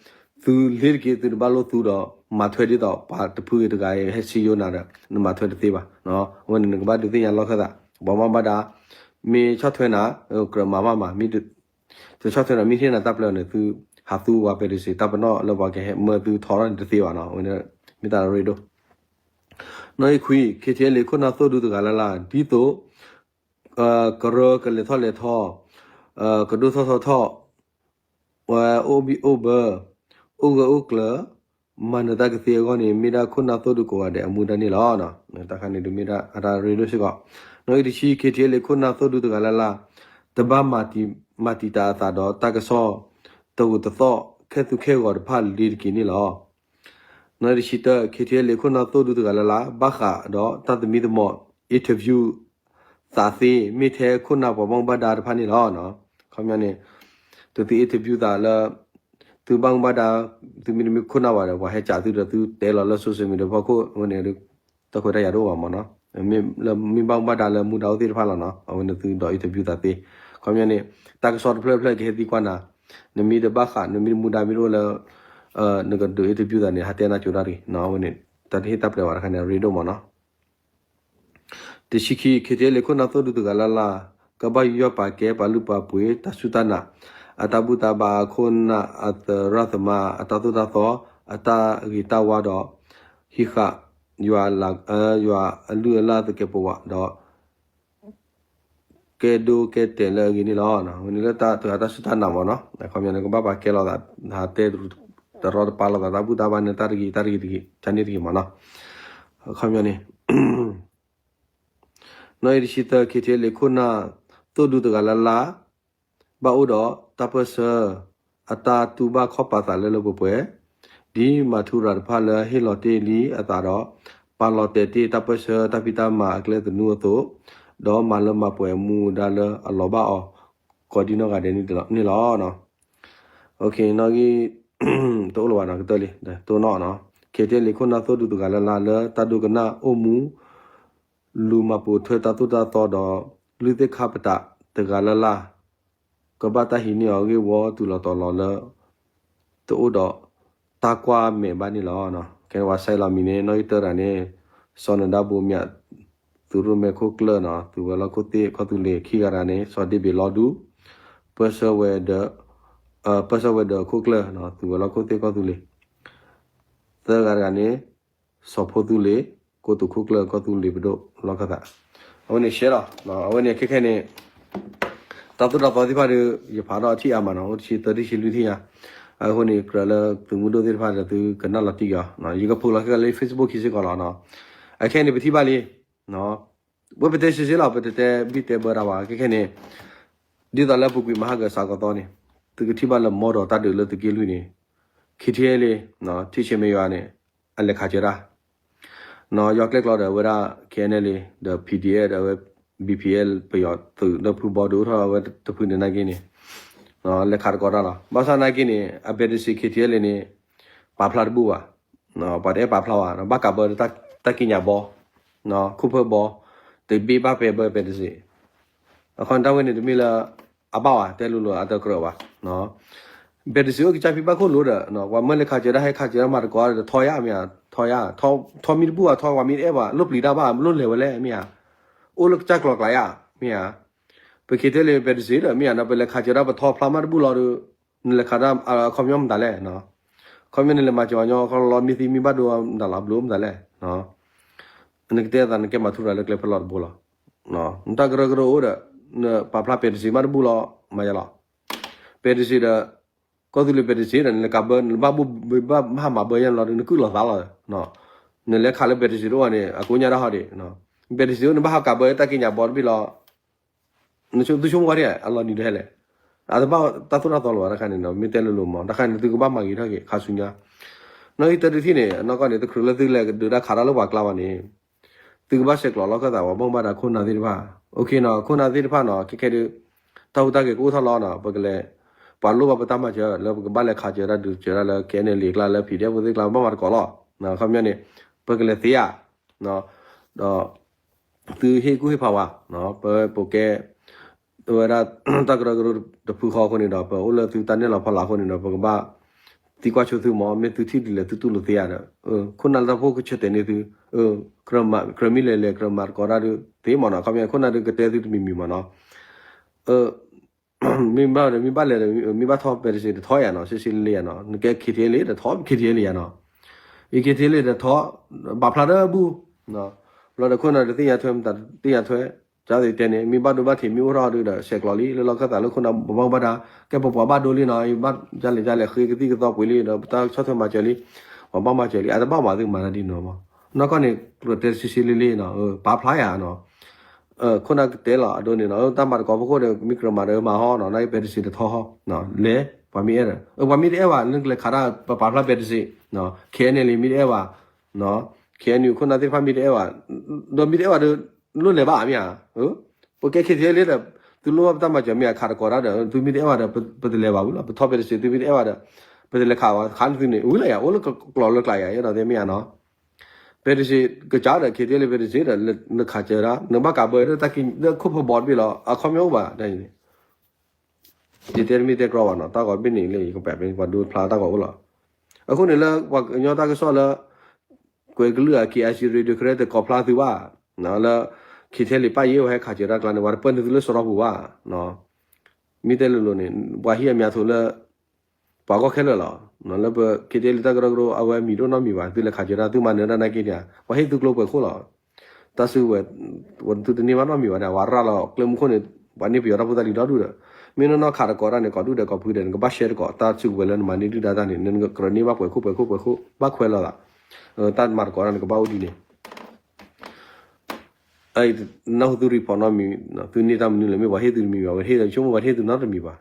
သုလ့ၤတက့ၢ် သုတဘၣ်လိၣ်သူဒီး မၤထွဲဒ်သိးပှၤတဖုဂ့ၤတဂၤအံၤ ဟဲစံယိၣ်နၤဒီး နမၤထွဲတသ့ဘၣ်. အဝဲန့ၣ်နကဘၣ်ဒုးသ့ၣ်ညါလီၢ်ခၢၣ်သး ပှၤဘၣ်မူဘၣ်ဒါ မ့ၢ်ဆီၣ်ထွဲနၤ ကြၢးမၤဘၣ်မး မ့ၢ်တဆီၣ်ထွဲနၤ မ့ၢ်ဟ့ၣ်နၤတၢ်ပျဲအီၤန့ၣ် သုဟးသူပှၤပဲတစ့း တၢ်ပနီၣ်လၢပှၤကဟဲမၢသုထီထီၣ်န့ၣ်တသ့ဘၣ်နီၤ. အဝဲန့ၣ် မ့ၢ်တၢ်ရ့ဒိၣ် နီၣ်ဂံၢ်ခွံ ခ့ထံအဲလ့း ခိၣ်နၢ်သိၣ်ဒူတဂၤလၢ်လၢ် ဒ်သိး ကရၢကလဲၤထီၣ်လဲၤထီ ကဒိၣ်ထီၣ်ထီထီၣ် အိၣ်ဘံၣ်အိၣ်ဘၢ အိၣ်ဂၢၢ်အိၣ်ကျၢၤ မၤနၢၤတၢ်ကသ့အဂီၢ်န့ၣ် မ့ၢ်ဒၣ်ခိၣ်နၢ်သိၣ်ဒူကိးဂၤဒဲးအမူဒါန့ၣ်လီၤ. တၢ်ခါန့ၣ်ဒုးမ့ၢ်ဒၣ်အတၢ်ရ့ဒိၣ်စ့ၢ်ကီး. နီၣ်ဂံၢ်တဆံ ခ့ထံအဲလ့း ခိၣ်နၢ်သိၣ်ဒူတဂၤလၢ်လၢ် တဘၣ်မၤတံာ်တာ်အသးဒီးတၢ်ကစီၣ် တဂိာ်တသီၣ် ခဲသူခဲဂီၤတဖၣ်လ့ၤတက့ၢ်န့ၣ်လီၤ. နီၣ်ဂံၢ်တဆံတၢ ခ့ထံအဲလ့း ခိၣ်နၢ်သိၣ်ဒူတဂၤလၢ်လၢ် ဘၣ်ဃးဒီးတၢ်သမံသမိး interview သးသ့ မ့ၢ်ထဲခိၣ်နၢ်ပှၤဘၣ်မူဘၣ်ဒါတဖၣ်န့ၣ်လီၤ. ခီပညီန့ၣ် သု interview သးလၢ သုဘၣ်မူဘၣ်ဒါ သုမ့တမ့ၢ်ခိၣ်နၢ်ဘၣ်ဒီး ပှၤဟဲကးသုဒီး သုတဲလီၤလၢ social media ဖီခိၣ် အဝဲန့ၣ် တၢ်ခွဲးတၢ်ယာ်တအိၣ်ဘၣ်မးနီၤ. မ့ၢ်လၢမ့ၢ်ဘၣ်မူဘၣ်ဒါလၢမူဒါအိၣ်သ့ၣ်တဖၣ်လီၤနီၤ. အဝဲန့ၣ်သုဒီး interview သးသ့. ခီပညီန့ၣ် တၢ်ကစီၣ်တဖျၢၣ်ဖျၢၣ်ကဟဲသံကွၢ်နၤ နမ့ၢ်တဘၣ်ဃး နမ့ၢ်မူဒါမ့ၢ်တအိၣ်လၢ နကဒုး interview သးန့ၣ် ဟးတဲနၤကၠိဒၣ်တဂ့ၤ. အဝဲန့ၣ် တၢ်တဟ့ၣ်တၢ်ပျဲဝဲတခါန့ၣ် ရ့ဒိၣ်မးနီၤ. တဆံခံ ခ့ထံအဲလ့း ခိၣ်နၢ်သိၣ်ဒူတဂၤလၢ်လၢ် ကဘၣ်ယူးယီၣ်ပာ်ကဲပာ်လုၢ်ပာ်ပှ့ၤ တၢ်စူၢ်တၢ်နာ် အတၢ်ဘူၣ်တၢ်ဘါ အခိၣ်နၢ်အသရၣ်သမါ အတၢ်သိၣ်တၢ်သီ အတၢ်ဂ့ၤတၢ်ဝါဒီး ဟံးဃာ် ယွၤအလုၢ်အလၢ်သကဲးပဝးဒီး ကဲဒိကဲတဲာ်လၢအဂ့ၤန့ၣ်လီၤ. အဝဲန့ၣ်လၢတၢ်တဂၤတၢ်စူၢ်တၢ်နာ်မးနီၤ. ခီပညီန့ၣ် ကဘၣ်ပာ်ကဲလိာ်သး ဟးတဲတရီတပါလိာ်သး တၢ်ဘူၣ်တၢ်ဘါန့ၣ် တၢ်တဂ့ၤ တၢ်တဂ့ၤတဂ့ၤ တၢ်န့ၣ်တဂ့ၤမးနီၤ. ခီပညီန့ၣ် နီၣ်ဂံၢ်တဆံသၢ ခ့ထံအဲလ့း ခိၣ်နၢ်သိၣ်ဒူတဂၤလၢ်လၢ် ဘၣ်အိၣ်ဒီးတၢ်ပၢၢ်ဆၢ အတၢ်တူၢ်ဘၣ်ခီၣ်ပာ်သးလၢလၢပှဲၤပှဲၤ ဒ်မၤထူရၤတဖၣ်လၢဟ့ၣ်လီၤတ့ၢ်လံအသးဒီး ပာ်လီၤတဲာ်တ့ၢ်တၢ်ပၢၢ်ဆၢတၢ်ဖံးတၢ်မၤအကျဲသနူအသိး, ဒီးမၤလၢမၤပှဲၤအမူဒါလၢအလီၤဘၣ်အီၤ ကိးဒံနီၢ်ဂၤဒဲးန့ၣ်လီၤ. နီၣ်ဂံၢ် တအိၣ်လၢၤဘၣ်နီၤ ကတၢၢ်လံ တိၢ်နီၣ်နီၤ. ခ့ထံအဲလ့း ခိၣ်နၢ်သိၣ်ဒူတဂၤလၢ်လၢ်လၢတၢ်ဒိကနၣ်အိၣ်မူ လူၤမၤပိာ်ထွဲတၢ်သိၣ်တၢ်သီဒီး လုၢ်သ့ၣ်ခါပတာ်တဂၤလၢ်လၢ် ကဘၣ်တၢ်ဟံးန့ၢ်အီၤဂ့ၢ်ဝီတုၤလီၤတီၤလီၤလၢ တအိၣ်ဒီးတၢ်ကွၢ်မဲာ်ဘၣ်န့ၣ်လီၤ. ကဲဝဲစဲးလီၤမံၤန့ၣ် နီၣ်ဂံၢ်တၢတဂၤန့ၣ် စီၤနၢၤဒါဘိမၠး သုးရိၣ်မဲခိၣ်ကျၢၢ်နီၤ သုးဝဲၤလီၢ်ခိၣ်သ့ၣ်ကီၢ်သူလ့ၤ ခံဂၤတဂၤန့ၣ် စီၤဒ့ဘ့းလီဒူ ပၢဆှၢဝဲၤဒၢး ပၢဆှၢဝဲၤဒၢးခိၣ်ကျၢၢ် သုးဝဲၤလီၢ်ခိၣ်သ့ၣ်ကီၢ်သူလ့ၤ သၢဂၤတဂၤန့ၣ် စီၤဖိသူလ့ၤ ကိတိာ်ခိၣ်ကျၢၢ်ကီၢ်သူလ့ၤပဒိၣ်လီၢ်ခၢၣ်သး အဝဲန့ၣ်ရှဲလီၤ အဝဲန့ၣ်ခဲခဲန့ၣ် တၢ်သိၣ်တၢ်သီသ့ၣ်တဖၣ်ဒီး ယဖးထီၣ်ထံၣ်အါမးနီၤ အိၣ်တဆံသၢ တဆံလွံၢ်ထံၣ်ညါ အဃိန့ၣ် ကြၢးလၢသုးမုၢ်ဒိၣ်သ့ၣ်တဖၣ်ဒီး သုကနၣ်လီၤတံၢ်က့ၤအီၤ ယကဖိးလီၤခဲလၢ Facebook ခံစ့ၢ်ကီးလီၤ. အခဲန့ၣ် ပထံၣ်ဘၣ်လံ ပဝဲပတဲဆ့ဆ့လီၤ ပတတဲဘံၣ်တဲဘၢတၢ်ဘၣ် ခဲခဲန့ၣ် ဒ်သိးလၢပူၤကွံာ်မဟါကစးကသီန့ၣ် သုကထံၣ်ဘၣ်လၢမီဒီးတၢ်ဒုးလၢသုးက့လွံၢ်န့ၣ် ခ့ထံအဲလ့း ထံဆဲးမဲးယွၤန့ၣ် အလဲၤခးစၢၤတၢ် ယွၤကျဲကျီဒီးဝဲဒၣ် ခဲနဲလ့ ဒီး PDF ဒီးဝဲ BPL ပယီၤသုးလၢဖုဘီဒုးအိၣ်ထီၣ်ဝဲတဖုန့ၣ်နာ်က့န့ၣ် လဲၤခးတကိးတၢ်လီၤ. ဘၣ်ဆၣ်နာ်က့န့ၣ် အ Baptist ခ့ထံအဲလ့းန့ၣ် ပာ်ဖျါတဘူၣ်ဘၣ် ပှၤတအဲၣ်ပာ်ဖျါဘၣ် ဘၣ်ကးဘၢတၢ်ကံးညာ်ဘီ ခိၣ်ဖၢၣ်ဘီ တဘ့ၣ်ဘၣ်ပဲဘၢ Baptist အခီတၢ်ဝဲန့ၣ်တမ့ၢ်လၢ အဘၣ်ဝဲ တဲလိၤလိၤအတကြၢးဘၣ် Baptist အိၣ်ကစၢ်ဖံဘၣ်ခိၣ်လိၤဒီး ပှၤမၢလဲၤခးစၢၤတၢ်ဟဲခးစၢၤတၢ်မၤတကိးဒီးထီယါမ့ၢ်ဧါ ထီယါ ထီမံတဘူၣ်ဘၣ်ထီ ပှၤမ့ၢ်တအဲၣ်ဘၣ် လိၣ်ပျံၤတၢ်ဘၣ် လိၣ်လဲၤဝဲလဲၣ်မ့ၢ်ဧါ အိၣ်လၢကစၢ်ကျီၤကျါယါ မ့ၢ်ဧါ ပခ့ထဲလၢ Baptist ဒီးမ့ၢ်ဧါနီၤ ပလဲၤခးစၢၤတၢ်ပထီဖျါမးတဘူၣ်လီၤဒီး နလဲၤခးတၢ်အခီပညီမတၤလဲၣ် ခီပညီန့ၣ် လဲၤမၤစၢၤပှၤညီခီလီၤ မ့ၢ်သံမ့ၢ်ဘၣ်ဒိမတၤလီၤ ဘျုးမတၤလဲၣ် နကတဲသးနကဲမၤထူရၤလၢကျဲဖဲလီၤတဘိလီၤ နတၢ်ကရၢကရိအိၣ်ဒီး နပာ်ဖျါ Baptist မးတဘူၣ်လီၤ မၤယါလီၤ Baptist ဒီး ကီၢ်သူလ့ၤ Baptist ဒီး နလဲၤကးဘၢ နဘၣ်ဘိၣ်ဘၣ်ဟးမၤဘၢယါလီၤဒီး နကုၢ်လီၤသးလီၤ နလဲၤခးလၢ Baptist တအိၣ်န့ၣ် အကိညါဒၣ်ဟီဒံး Baptist နဘၣ်ဟးကးဘၢတၢ်ကံးညာ်ဘီတဘ့ၣ်လီၤ နသုဆိကမိၣ်ဝဲဒၣ် အလီၤနံၤဒၣ်လဲၣ် အတဘၣ်တၢ်သိၣ်တၢ်သီလၢၤဘၣ် တခါန့ၣ် မ့ၢ်တဲလိၤလိၤမး တခါန့ၣ် သုကဘၣ်မၤဂ့ၤထီၣ်က့ၤ ခါဆူညါ နီၣ်ဂံၢ်တၢတထံၣ်န့ၣ် အနီၢ်ကီၢ်န့ၣ် တချုးလၢသုလဲၤဒုးတၢ်ခးတၢ်လၢပှၤကျါဘၣ်န့ၣ် သုကဘၣ်ဆဲးကျိးလီၢ်ခၢၣ်သး ပှၤဘၣ်မူဘၣ်ဒါခိၣ်နၢ်သ့ၣ်တဖၣ် OK နီၤ ခိၣ်နၢ်သ့ၣ်တဖၣ်နီၤ ခဲခဲဒုး တၢ်ဟူးတၢ်ဂဲၤကအိၣ်ထီၣ်လီၤနီၤ ပကလဲၤ ပှၤလိၣ်ဘၣ်ပတၢ်မၤစၢၤ လၢပကဘၣ်လဲၤခးစၢၤတၢ်ဒုးစၢၤတၢ်လၢ KNLA ကျါ လၢ PDF ဖိသ့ၣ်ကျါ ဘၣ်မၤသကိးလီၤ. အခီပညီန့ၣ် ပကလဲၤသ့ဧါ, ဒီး သုဟ့ၣ်ကူၣ်ဟ့ၣ်ဖးဝဲ, ပ ပကဲ ဝဲဒၣ် တၢ်ကရၢကရိတဖုဃီအဃိန့ၣ်ဒီး ပအိၣ်လၢသုတၢ်နဲၣ်လီၤဖီလာ်အဃိန့ၣ်ဒီး ပကဘၣ်သံကွၢ်ဆိသုမး, မ့ၢ်သုထံၣ်ဒ်လဲၣ် သုတူၢ်လိာ်သ့ဧါဒီး ခိၣ်နၢ်လၢတၢ်ဖိကဆၢတဲာ်န့ၢ်သု, ကြၢးမ့ၢ်လဲၤလဲၤ ကြၢးမၤသကိးတၢ်ဒုးသ့မးနီၤ, အခီပညီ ခိၣ်နၢ်ဒုးကတဲသုတမံၤမံၤမးနီၤ မ့ၢ်ဘၣ်ဒီး မ့ၢ်ဘၣ်လဲၤဒီး မ့ၢ်ဘၣ်ထီၣ် ပဲတစ့း တထီၣ်ယၤနီၤ, စ့စ့လ့လ့ယၤနီၤ, နကဲ KTLA တထီၣ် KTLA ယၤနီၤ, အံၤ KTLA တထီၣ် ဘၣ်ဖျါဒီးဘူၣ်, ဘျီဒီးခိၣ်နၢ်ဒုးသ့ၣ်ညါထွဲ မတၤသ့ၣ်ညါထွဲ, ကၢ်သ့ၣ်တဲန့ၣ် မ့ၢ်ဘၣ်ဒိဘၣ်ထံး မ့ၢ်အိၣ်ထီၣ်ဒုးဒီး ဆဲးကျိးလံ လၢလီၢ်ခၢၣ်သးလၢခိၣ်နၢ်ဘၣ်မူဘၣ်ဒါ, ကဲပပှၤဘၣ်ဒိလံနီၤ, ဘၣ်ကၢ်လဲၣ်ကၢ်လဲၣ် ဃ့ကသံၣ်ကသီပှ့ၤလံဒီး ပတၢ်ဆီၣ်ထွဲမၤစၢၤလံ, ပှၤဘၣ်မၤစၢၤလံ အတဘၣ်မၤသုမၤတၢ်ဒ်နီၤမး, နီၢ်ကီၢ်န့ၣ် ကြၢးတဲစ့စ့လ့လ့နီၤ, ပာ်ဖျါယၤနီၤ ခိၣ်နၢ်ကတဲလီၤအဒိန့ၣ်နီၤ, တၢ်မၤသကိးဖီခိၣ်ဒီး မ့ၢ်ကြၢးမၤဒီးမၤဟီနီၤ, နာ်က့ ပဲတစ့း တထီၣ်ဟီ, လဲၤ ပှၤမ့ၢ်အဲၣ်ဒီး ပှၤမ့ၢ်တအဲၣ်ဘၣ် လၢကလဲၤခးတၢ် ပပာ်ဖျါ ပဲတစ့း, KNLA မ့ၢ်တအဲၣ်ဘၣ်, KNU ခိၣ်နၢ်သ့ၣ်တဖၣ်မ့ၢ်တအဲၣ်ဘၣ်, ဒီးမ့ၢ်တအဲၣ်ဘၣ်ဒီး လိၣ်လဲၤဘၣ်မ့ၢ်ဧါ, ပကဲ KTLA ဒီး သုလိၣ်ဘၣ်ပတၢ်မၤစၢၤမ့ၢ်ဧါ ခးသကိးတၢ်ဒီး သုမ့ၢ်တအဲၣ်ဘၣ်ဒီး ပတလဲၤဘၣ်ဘူးလီၤ, ပထီၣ် ပဲတစ့း သုမ့ၢ်တအဲၣ်ဘၣ်ဒီး ပတလဲၤခးဘၣ်, ခးန့ၢ်သုန့ၣ် ဝံၤလၢယၤ အိၣ်လၢကကျိးလၢကျးယၤ အဲၣ်ဒိးတဲမ့ၢ်ဧါနီၤ ပဲတစ့း ကစၢ်ဒီး KTLA ပဲတစ့းဒီး နခးစၢၤတၢ် နဘၣ်ကးဘၢဒီးတၢ်က့ၤလၢခိၣ်ဖၢဘီတဘ့ၣ်လီၤ, အခီပညီအိၣ်ဘၣ်တၢ်န့ၣ်, ယတဲတမ့ၢ်တဲကြီဘၣ်နီၤ, တၢ်ဂီၤဘ့ၣ်န့ၣ်လၢယကပာ်ဖဲပှၤဒိဖျါတၢ်ဂီၤအိၣ်လီၤ, အဃိန့ၣ်လၢပှၤကညီတၢ်ကစီၣ်လၢ ကွဲးကလုၢ်အ KIC Radio တခါတကိးဖျါသုဘၣ်, လၢ KTLA ပၣ်ယဲၢ်ဝဲဟဲခးစၢၤတၢ်ကျါန့ၣ် ပှၤတပၢၢ်န့ၢ်သုလၢစရီပူၤဘၣ်, မ့ၢ်တဲလိၤလိၤန့ၣ် ပှၤဟံးအမံၤအသိးလၢ ပှၤဂီၢ်ခဲလၢာ်လီၤ, လၢပ KTLA တၢ်ကရၢကရိ အဝဲမံၤဒိၣ်နီတမံၤဘၣ်, သုလဲၤခးစၢၤတၢ် သုမၤနၢၤတၢ်နာ်က့န့ၣ် ပှၤဟ့ၣ်သုကျိပှဲၤခိၣ်လီၤ, တၢ်စုကဝဲၤ သုတန့ၢ်ဘၣ်နီတမံၤဘၣ်န့ၣ် ပှၤရၤလီၤကျဲမုၢ်ခိၣ်န့ၣ် ပှၤန့ၢ်ပယီၤတၢ်ဖိတၢ်လံၤဒီဒူၣ်ဒီး, မ့ၢ်နီၢ်နီၢ်ခးသကိးတၢ်န့ၣ် ကိးဒူၣ်ဒီးကိးဖုဒီး နကဘၣ်ရှဲသကိး တၢ်စုကဝဲၤလၢနမၤန့ၢ်ဒုၣ်ဒါတၢ်န့ၣ် နကြၢးန့ၢ်ဘၣ်ပှဲၤခိၣ်ပှဲၤခိၣ်ပှဲၤခိၣ် ဘၣ်ခွဲးလီၤသး, တၢ်မၤသကိးတၢ်န့ၣ် ကဘၣ်အိၣ်ဒ်န့ၣ် နၢ်ဟူသု report နီတမံၤ, သုန့ၢ်တၢ်မနုၤလဲၣ် မ့ၢ်ပှၤဟ့ၣ်သုတမံၤဘၣ်, ပှၤဟ့ၣ်သုဆိကမိၣ် ပှၤဟ့ၣ်သုနီတမံၤဘၣ်,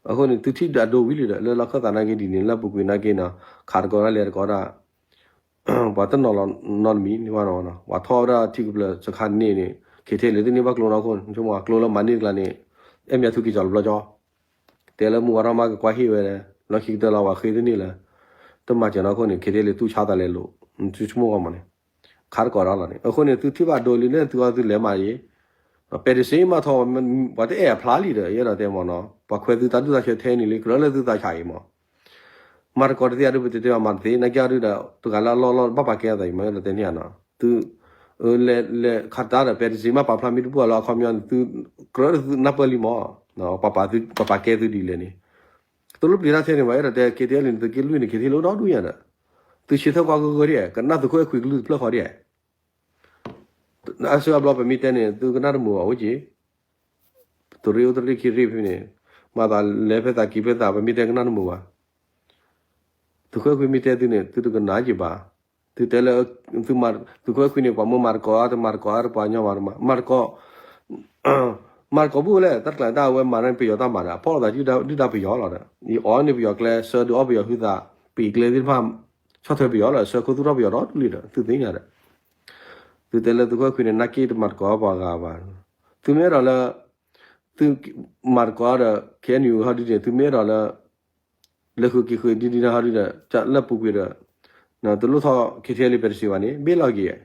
အဃိန့ၣ် သုထံၣ်ဒုးအဒိဝံၤလံဒီး လၢလီၢ်ခၢၣ်သးနာ်က့ဒ်န့ၣ် လၢပူၤကွံာ်နာ်က့န့ၣ် ခးသကိးတၢ်လဲၤသကိးတၢ် ပှၤတနီၤလီၤနီတမံၤန့ၣ်ဘၣ်နီၤ, ပှၤထီၣ်ဝဲဒၣ်ထံကပျၢၤစခါန့ၣ်န့ၣ် KTLA သုန့ၢ်ဘၣ်ကျိနီၢ်ခိၣ် ဆိကမိၣ်ကျိလၢမၤန့ၢ်တကျါန့ၣ် အဲၣ်မ့ၢ်သုက့ၤကီၤတဘျီကီ တဲလၢမုၢ်ဝါထီၣ်မးကကွၢ်ဟ့ၣ်ဝဲ, လီၢ်ခံကတၢၢ်လီၤပှၤဃ့တန့ၢ်လၢၤ, တမၤစၢၤနီၢ်ခိၣ်န့ၣ် KTLA တူၢ်ဆါသးလဲၤလိာ်, သုဆိကမိၣ်ဂီၢ်မးန့ၣ်, ခးသကိးတၢ်လီၤန့ၣ် အဃိန့ၣ် သုထံၣ်ဘၣ်ဒိလံန့ၣ် သုအီၤသုလဲၤမးအံၤ, ပဲတစ့မးထီၣ်, ပှၤတအဲၣ်အဖျါလံဒီး ယအဲၣ်ဒိးတဲမးနီၤ ပှၤခွဲးသုတၢ်ဒူၣ်တၢ်ဆၢထဲန့ၣ်လံ ကြၢးလၢသုသးဆးအံၤမး မၤသကိးတသ့အဒုး ပတဲတဲမၤတသ့ နာ်က့အဒုးဒီး တဂၤလၢအလီၢ်လီၢ်ဘၣ်ပာ်ကဲအသးအံၤမး ယအဲၣ်ဒိးတဲန့ၢ်ဧါနီၤ, သု လဲၤလဲၤခးတၢ်ဒီး ပဲတစ့မးပာ်ဖျါမ့ၢ်တဘူၣ်အလီၢ် အခီပညီန့ၣ် သု ကြၢးသုနၢ်ပၢၢ်လံမး, ပှၤပာ်သု ပှၤပာ်ကဲသုဒ်လဲၣ်န့ၣ်, တလိၣ်ပျံၤတၢ်ထဲန့ၣ်ဘၣ် ယအဲၣ်ဒိးတဲ KTLA န့ၣ် သုးက့လွံၢ်န့ၣ် KTLA အိၣ်ဒီဒူၣ်ညါဒီး, သုဆၢထၢၣ်ကွၢ်ဂၢၢ်ဂၢၢ်ဒ် ကနၣ်သုးခိၣ်အဲၣ်ခွံကလုၢ်တဖျၢၣ်ဃီဒ် အါစုအါဘျီပမ့ၢ်တဲန့ၣ် သုကနၣ်တမုာ်ဘၣ်အိၣ်က့ၤ, တရ့အိၣ်တရ့ခံရ့ဖဲန့ၣ်, မၤသးလဲၤဖဲသးက့ၤဖဲသး ပမ့ၢ်တဲကနၣ်တမုာ်ဘၣ်, သုးခိၣ်အဲၣ်ခွံမ့ၢ်တဲသုန့ၣ် သုတကနၣ်က့ၤဘၣ်, သုတဲလၢ သုးခိၣ်အဲၣ်ခွံန့ၣ် ပှၤမ့ၢ်မၤသကိးအါ တမၤသကိးအါ တပှၤကညီမၤတမၤ မၤသကိး မၤသကိးဘူၣ်လဲၣ် တၢ်တကျါတၢ်အဝဲမၤန့ၣ် ပယီၤတၢ်မၤဒီး အဖီၣ်လိာ်သးဒုၣ်ဒါပယီၤလီၤဒီး ယအီၣ်န့ၢ်ပယီၤကျဲ ဆှၢဒုးအီၣ်ပယီၤဟုသး ပံၤကျဲသ့ၣ်တဖၣ် ဆီၣ်ထွဲပယီၤလီၤ ဆှၢခိၣ်သူၣ်ထီၣ်ပယီၤဒီဒူၣ်လံဒီး သုသ့ၣ်ညါဒီး သုတဲလၢသုးခိၣ်အဲၣ်ခွံန့ၣ် နာ်က့တမၤသကိးပှၤဂၤဘၣ်, သုမ့ၢ်အဲၣ်ဒိးလၢ သုမၤသကိးဒီး KNU ဟီဒုန့ၣ် သုမ့ၢ်အဲၣ်ဒိးလၢ လဲၤဃုာ်က့ၤဃုာ်ဒ်ဒ်န့ၣ်ဟီဒုဒီး လၢပူၤကွံာ်ဒီး တလိၣ်ထီၣ် KTLA ပဲတစ့းဘၣ်န့ၣ် ဘ့ၣ်လီၤက့ၤ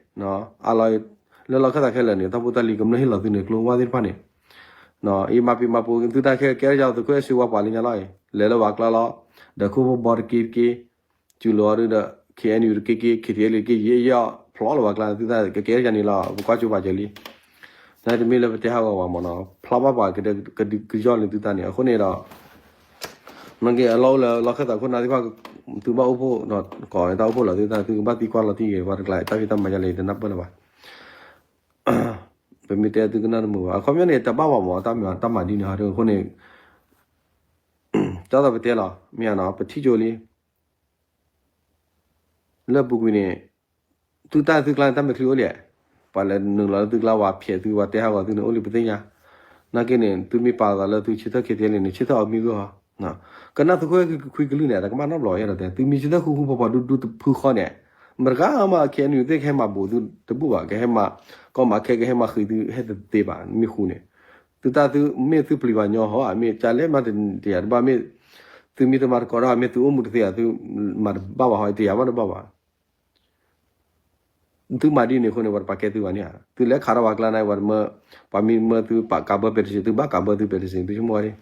အလီၤ လၢလီၢ်ခၢၣ်သးခဲလၢာ်န့ၣ် တၢ်ဖိတၢ်လံၤကမျၢၢ်ဟ့ၣ်လီၤသုန့ၣ် ကျိဝါသ့ၣ်တဖၣ်န့ၣ် ယမၤပံၤမၤပူၤသုတၢ်ခဲကဲထီၣ်ယၤ သုးခိၣ်အဲၣ်ခွံဝါပှၤလၢညါလီၤအံၤ လဲၤလၢပှၤကျါလီၤ ဒီးခိၣ်ဖိဘီတက့တက့ စူၤလီၤဒုဒီး KNU တက့က့ KTLA တက့ ယဲယီၣ်ဖျိလီၤပှၤကျါ သုတၢ်ကကဲထီၣ်ယၤန့ၣ်လီၤ ပကွၢ်ကၠိပာ်စၢၤလံ တၢ်တမ့ၢ်လၢပတဲဟးဂီၤပှၤမ့ၢ်နီၤ ဖျါဘၣ်ပှၤကဒုကယီၣ်န့ၣ်သုတၢ်န့ၣ် အဃိန့ၣ်ဒီး နက့အလီၢ်အိၣ်လၢလီၢ်ခၢၣ်သးခိၣ်နၢ်သ့ၣ်တဖၣ် သုဘၣ်အိၣ်ဖှိၣ်ဒီး ကိးတၢ်အိၣ်ဖှိၣ်လီၤသုတၢ် သုကဘၣ်သံကွၢ်လီၤတံၢ်ဂ့ၤ ပှၤတကျါ တၢ်ဖံးတၢ်မၤယါလဲၣ် ယတနၢ်ပၢၢ်လၢၤဘၣ် ပမ့ၢ်တဲသုကနၣ်တမုာ်ဘၣ် အခီပညီန့ၣ် တဘၣ်ဘၣ်မ့ၢ် တၢ်မၤတၢ်မၤဒ်န့ၣ်ဟီဒုအဃိန့ၣ် တၢ်သးပတဲလီၤ မ့ၢ်ဧါနီၤ ပထံၣ်ကၠိလံ လၢပူၤကွံာ်န့ၣ် သုတၢ်သုကျါန့ၣ် တၢ်မဲာ်ချံအိၣ်လံ, ပှၤလဲၤနုာ်လီၤလၢသုကျါ ပှၤဖျဲးသု ပှၤတဲဟးဂီၤသုန့ၣ် အိၣ်လံပသ့ၣ်ညါ, နာ်က့န့ၣ် သုမ့ၢ်ပာ်သးလၢသုဆၢထၢၣ် KTLA န့ၣ် ဆၢထၢၣ်အီၤမ့ၢ်ဂ့ၢ်ဟီ, ကနၣ်သုးခိၣ်အဲၣ်ခွံကလုၢ်န့ၣ် တကမၣ်နီတဘျီ ယအဲၣ်ဒိးတဲ သုမ့ၢ်ဆၢထၢၣ်ဃူဃူဖိးဖိးဒူဒူတဖုဃီန့ၣ်, မတၤဂၤမး KNU သ့ၣ်ကဟဲမၤဘူးသုတဘူၣ်ဘၣ်, ကဟဲမၤကီမၤခဲ ကဟဲမၤဃံးသုဟဲတသ့ဘၣ် မ့ၢ်ဃူန့ၣ် သုတၢ်သုမ့ၢ်သုပျံၤပှၤညီဟီ မ့ၢ်ကလဲၣ်မးတယၤတဘၣ် မ့ၢ်သုမံၤတမၤတကိးဒီး မ့ၢ်သုအိၣ်မူတသ့ဧါ သုမၤတဘၣ်ဘၣ်ဟီ တယၤဘၣ်တဘၣ်ဘၣ် သုမၤဒ်န့ၣ်အဃိန့ၣ် ပှၤတပာ်ကဲသုဘၣ်န့ၣ်ဧါ, သုလဲၤခးထီၣ်ပှၤကျါန့ၣ် ပှၤတမၢ ပှၤမံမၢသုပာ်ကးဘၢပဲတစ့ သုဘၣ်ကးဘၢသုပဲတစ့ သုဆိကမိၣ်ဝဲန့ၣ်,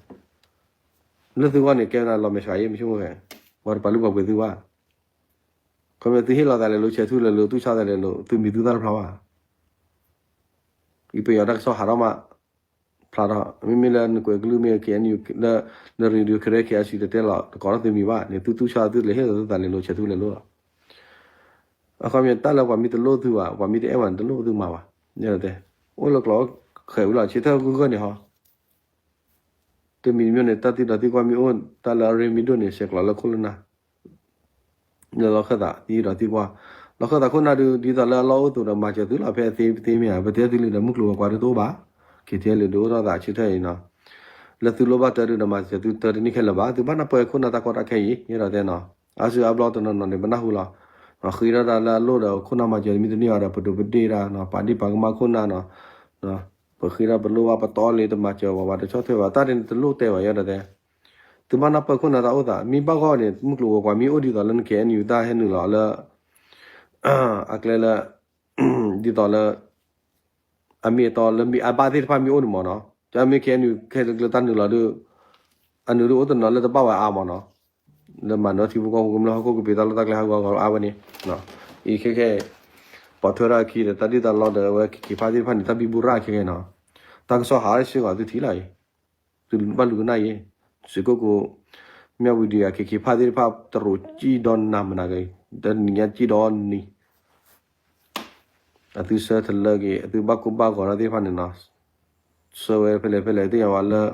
လၢသုဂီၢ်န့ၣ် ကဲဝဲဒၣ်လီၤမဲာ်ဆှးအံၤ မဆိကမိၣ်ဖဲ, ပှၤတပာ်လုၢ်ပာ်ပှ့ၤသုဘၣ်, ခီမ့ၢ်သုဟ့ၣ်လီၤသးလဲၤလိၤ ဆဲးထူလဲၤလိၤ တူၢ်ဆါသးလဲၤလိၤ သုမံၤသုသၣ်တဖျါဘၣ် အံၤပယီၤတၢ်ကစီၣ်ဟးထီၣ်မး ဖျါထီၣ် မ့မ့ၢ်လၢနကွဲးကလုၢ်မ့ၢ် KNU လၢ နရ့ဒိၣ် Karen KRC တတဲလီၤ တကိးထီၣ်သုမံၤဘၣ်န့ၣ် သုတူၢ်ဆါသုတလဲၤဟ့ၣ်လီၤသုသးလဲၤလိၤ ဆဲးထူလဲၤလိၤလီၤ. အခီပညီတၢ်လၢပှၤမံတလိၣ်သုဘၣ် ပှၤမံတအဲၣ်ဘၣ်န့ၣ် တလိၣ်သုမၤဘၣ်, တဲ အိၣ်လၢကျိာ်ဃဲးဝံၤလီၤ ဆၢထၢၣ်ဂုၢ်ဂၢၢ်န့ၣ်ဟီ တမံၤတမံၤန့ၣ် တၢ်သံဒီးသံကွၢ်မ့ၢ်အိၣ် တၢ်လၢအရ့မံဒိၣ်န့ၣ် ဆဲးကျိးလၢခိၣ်လၢနၢ် လၢလီၢ်ခၢၣ်သး သံဒီးသံကွၢ်, လီၢ်ခၢၣ်သးခိၣ်နၢ်ဒုး ဒ်သိးလၢအလီၢ်အိၣ်သိးဒီးမၤစၢၤသုလီၤ ဖဲအသ့သ့မ့ၢ်ဧါ ပတဲသုလံဒီးမုၢ်ကျိၤဝဲၤကွာ်ဒုးတအိၣ်ဘၣ်, KTLA ဒုးအိၣ်ထီၣ်သးဆၢထၢၣ်အံၤနီၤ, လၢသုလိၣ်ဘၣ်တၢ်ဒုးဒီးမၤစၢၤသုတၢ်တန့ၢ်ခဲလၢာ်ဘၣ် သုဘၣ်နၢ်ပၢၢ်ခိၣ်နၢ်တၢ်ကီတၢ်ခဲအံၤ ယအဲၣ်ဒိးတဲနီၤ, အါစုအါဘျီတနီၤနီၤန့ၣ် ပနၢ်ဟူလီၤ, ဃ့ထီၣ်တၢ်လၢအလိၣ်ဒီးခိၣ်နၢ်မၤစၢၤမံတန့ၢ်ဘၣ်ဒီး ပဒိးပဒ့ၣ်တၢ်နီၤ ပာ်ဒ့ၣ်ပာ်ကမၣ်ခိၣ်နၢ်နီၤ ပဃ့ထီၣ်ပလိၣ်ဘၣ်ပတီၢ်လံတမၤစၢၤဝဲ ပှၤတဆီၣ်ထွဲဘၣ် တၢ်ဒ်န့ၣ်တလိၣ်တဲဘၣ် ယအဲၣ်ဒိးတဲ သုဘၣ်နၢ်ပၢၢ်ခိၣ်နၢ်တၢ်အိၣ်သး မ့ၢ်ဘၣ်ဂီၢ်န့ၣ် မုၢ်ကျိၤဝဲၤကွာ်မ့ၢ်အိၣ်ဒ်သိးလၢန KNU တၢ်ဟဲနုာ်လီၤလၢ အကျဲလၢ ဒ်သိးလၢ အမ့ၢ်အတီလၢမ့ၢ်အဘၣ်သ့ၣ်တဖၣ်မ့ၢ်အိၣ်န့ၣ်မ့ၢ်နီၤ ကမ့ၢ် KNU ခဲလၢာ်တၢ်နုာ်လီၤဒီး အနုာ်ဒုးအိၣ်တနီၤလၢတဘၣ်ဝဲအါမ့ၢ်နီၤ လၢမၤနၢၤထံဖိကီၢ်ဖိကမျၢၢ်ဟီၣ်ခိၣ်ကပ့ၤတၢ်လီၢ်တၢ်ကျဲဟးဂီၤဂီၤအါဝဲန့ၣ် အံၤခဲခဲ ပိာ်ထွဲထီၣ်အခံဒီး တၢ်ဒ်တၢ်လီၢ်ဒီး အဝဲက့ၤက့ၤဖးသ့ၣ်တဖၣ်န့ၣ် တၢ်ဘံဘူရၣ်ခဲခဲနီၤ တၢ်ကစီၣ်ဟးစ့ၢ်ကီးသုထံၣ်လီၤအံၤ သုဘၣ်လူၤကနၣ်အံၤ စ့ၢ်ကီးကိး မၠၣ်ဝံၤဒံး အက့ၤက့ၤဖးသ့ၣ်တဖၣ် တရူးစံၣ်ဒီးနၤမနၤက့ၤ တနံၤညါစံၣ်ဒီးနံၤ အသုဆၢထၢၣ်လၢက့ၤ အသုဘၣ်ကိၢ်ဘၣ်ဂီၤတၢ်သ့ၣ်တဖၣ်န့ၣ်နီၤ ဆၢဝဲဖဲလဲၣ်ဖဲလဲၣ် သ့ၣ်ညါဝဲလၢ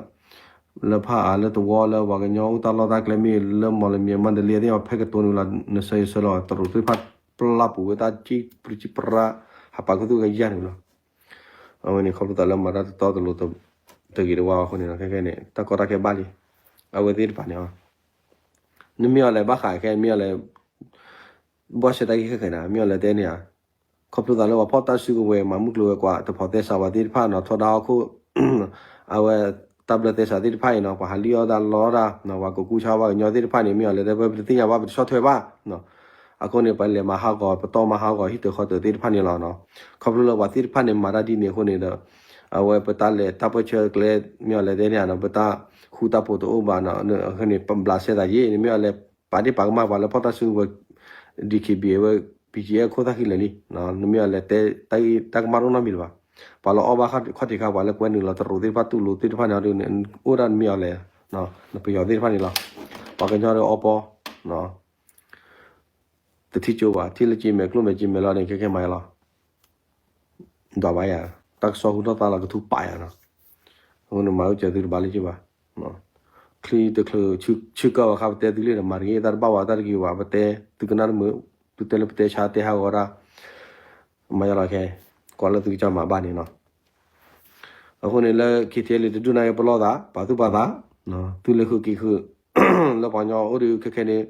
လၢဖးအါလၢတဝီလၢပှၤကညီအိၣ်တၢ်လီၢ်တၢ်ကျဲမ့ၢ်လၢမီၢ်လမၠဲၤမၤတလ့ သ့ၣ်ညါဝဲဖဲကတိၤနုာ်လီၤ နဆၢယဆၢလီၤ တရူးသ့ၣ်တဖၣ်ပျၢ်ပူၤဝဲတၢ်စံၣ်ပြံစံၣ်ပြါ ဟးပာ်ခူသူၣ်ကယၢ်နုာ်လီၤ အဝဲန့ၣ်ခီဖျိသးလၢမၤတၢ်တတီတလိၤတဂ့ၤတဝါအဃိန့ၣ် ခဲခဲန့ၣ် တၢ်ကီတၢ်ခဲဘၣ်လံ အဝဲသ့ၣ်တဖၣ်န့ၣ် နမ့ၢ်အီၤလဲၤဘၣ်ဃးခဲ မ့ၢ်အီၤလဲၤ ဘီၣ်ဆဲးတၢ်ဂ့ၢ်ခဲခဲန့ၣ် မ့ၢ်အီၤလဲၤတဲန့ၣ်ဧါ ခီဖျိသးလၢပှၤဖီၣ်တၢ်စုကဝဲၤ မၤမုၢ်ကျိၤဝဲၤကွာ် တဖိးသဲစးဝဲသ့ၣ်တဖၣ်နီၤ ထီဒါဟီၣ်ခိၣ် အဝဲတၢ်ဘျၢသဲစးသ့ၣ်တဖၣ်အံၤနီၤ ပှၤဟးလံၣ်အီၣ်တၢ်လီတၢ် ပှၤကကူဆါပှၤကညီသ့ၣ်တဖၣ်န့ၣ် မ့ၢ်အီၤလဲၤတဲ ပတသ့ၣ်ညါဘၣ် ပတဆီၣ်ထွဲဘၣ် အဃိန့ၣ် ပလဲၤမၤဟးဂီၤ ပတီၢ်မၤဟးဂီၤဟံၣ်တဃီတၢၢ်သ့ၣ်တဖၣ်န့ၣ်လီၤနီၤ ခီဖျိလၢပှၤသ့ၣ်တဖၣ်န့ၣ် မၤတၢ်ဒ်န့ၣ်အဃိန့ၣ်ဒီး အဝဲပတၢ်လဲၤတၢ်ပၢၢ်ဆၢကျဲ မ့ၢ်အီၤလဲၤတဲန့ၣ်နီၤ ပတၢ်ဃူတၢ်ဖိးတအိၣ်ဘၣ်နီၤ အဃိန့ၣ် ပဘျးစဲသးယ့ၣ် နမ့ၢ်အီၤလဲၤ ပာ်ဒ့ၣ်ပာ်ကမၣ်ပှၤလၢဖီၣ်တၢ်စုကဝဲၤ DKBA ဝဲ BGF ခိၣ်သၣ်ဃံလၢာ်လံ နမ့ၢ်အီၤလဲၤတဲတၢ်ဂ့ၢ်တၢ်ကမၣ်တအိၣ်နီတမံၤလၢၤဘၣ် ပှၤလၢအီၣ်ဘၣ်ခီၣ်ထံးခါ ပှၤလၢကွဲနုာ်လီၤတရူးသ့ၣ်တဖၣ်တူၢ်လိာ်သ့ၣ်တဖၣ်န့ၣ်ဒီး အိၣ်ဒၣ်နမ့ၢ်အီၤလဲၤ နပယီၤသ့ၣ်တဖၣ်န့ၣ်လီၤ ပှၤကညီဒီးအီပီ တထံၣ်ကၠိဘၣ် ထံၣ်လၢက့မဲာ်ကျိမဲာ်က့မဲာ်လီၤန့ၣ် ခဲခဲမၤယါလီၤ ဒွးဘၣ်ယၤ တၢ်ကစီၣ်ဟူထီၣ်သါလီၤကထူပာ်ယၤနီၤ အဃိန့ၣ်မၤအိၣ်စၢၤသုတဘၣ်လၢက့ဘၣ် ချံတချုး ဆူကၢၢ်ဝဲခါ ပတဲသုလံဒီး မၤတဂ့ၤ တၢ်တဘၣ်ဝဲ တၢ်တဂ့ၤဘၣ် ပတဲ သုကနၣ်တမုာ် သုတဲလၢပတဲဆါတဲဟးဂီၤတၢ် မၤယါလီၤခဲ ကွၢ်လၢသုကစၢ်မၤဘၣ်န့ၣ်နီၤ အဃိန့ၣ်လၢ KTLA တဒူၣ်န့ၣ် ပလီၢ်သး ပာ်သူၣ်ပာ်သး သုလဲၤဃုာ်က့ၤဃုာ် လၢပှၤကညီအိၣ်ဒုးခဲခဲန့ၣ်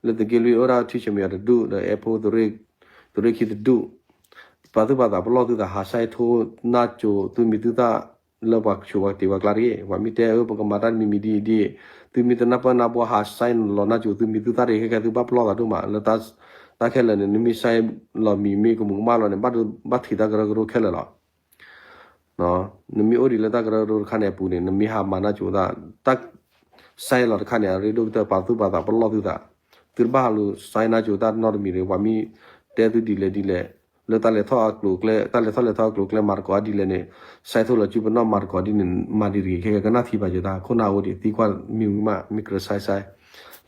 လၢသုးက့လွံၢ်အိၣ်ဒၣ်ထံဆၢမံယီၤတဒူၣ် ဒီးအဲၣ်ဖိ သုးရ့ၣ်ခံတဒူၣ် ပာ်သူၣ်ပာ်သး ပလီၢ်သုသး ဟးဆဲးထိၣ်နၢ်ကၠိ သုမံၤသုသၣ် လၢပှၤဆိးပှၤတံၤပှၤကျါတဂ့ၤ ပှၤမ့ၢ်တဲအၢ ပကမၤတၢ်တမံၤမံၤဒ်အံၤဒ်အံၤ သုမ့ၢ်တနၢ်ပၢၢ်နၢ်ဘှီဟးဆဲးလီၤနၢ်ကၠိ သုမံၤသုသၣ်တဂ့ၤ ခဲခဲသုဘၣ်ပလီၢ်သးဒိၣ်မး လၢတၢ်ခဲလၢာ်န့ၣ် နမ့ၢ်ဆဲးလီၤမံၤမ့ၢ်ကမူးကမၣ်လီၤန့ၣ် ဘၣ်ဘၣ်ထံးတၢ်ကရၢကရိခဲလၢာ်လီၤ နမ့ၢ်အိၣ်ဒံးလၢတၢ်ကရၢကရိတခါန့ၣ်အပူၤန့ၣ် နမ့ၢ်ဟးမၤနၢ်ကၠိသး တၢ်ဆဲးလီၤတခါန့ၣ် အရ့ဒိၣ်ကတၢၢ် ပာ်သူၣ်ပာ်သးပလီၢ်သုသး သုတဘၣ်ဟးလူၤဆဲးနၢ်ကၠိတၢ်နီတမံၤတဂ့ၤ ပှၤမ့ၢ်တဲသုဒ်လဲၣ်ဒ်လဲၣ် လၢတၢ်လဲၤထီၣ်အကျိၤအကျဲ တၢ်လဲၤထီၣ်လဲၤထီၣ်အကျိၤအကျဲမၤသကိးဒ်လဲၣ်န့ၣ် ဆဲးထိၣ်လီၤစုပနီၣ်မၤသကိးဒ်န့ၣ် မၤဒံးတဂ့ၤ ခဲကနၣ်ထံပာ်စၢၤတၢ် ခိၣ်နၢ်အိၣ်ဒံး သံကွၢ်မ့ၢ်ဝံၤမး မ့ၢ်ကြၢးဆဲးဆဲး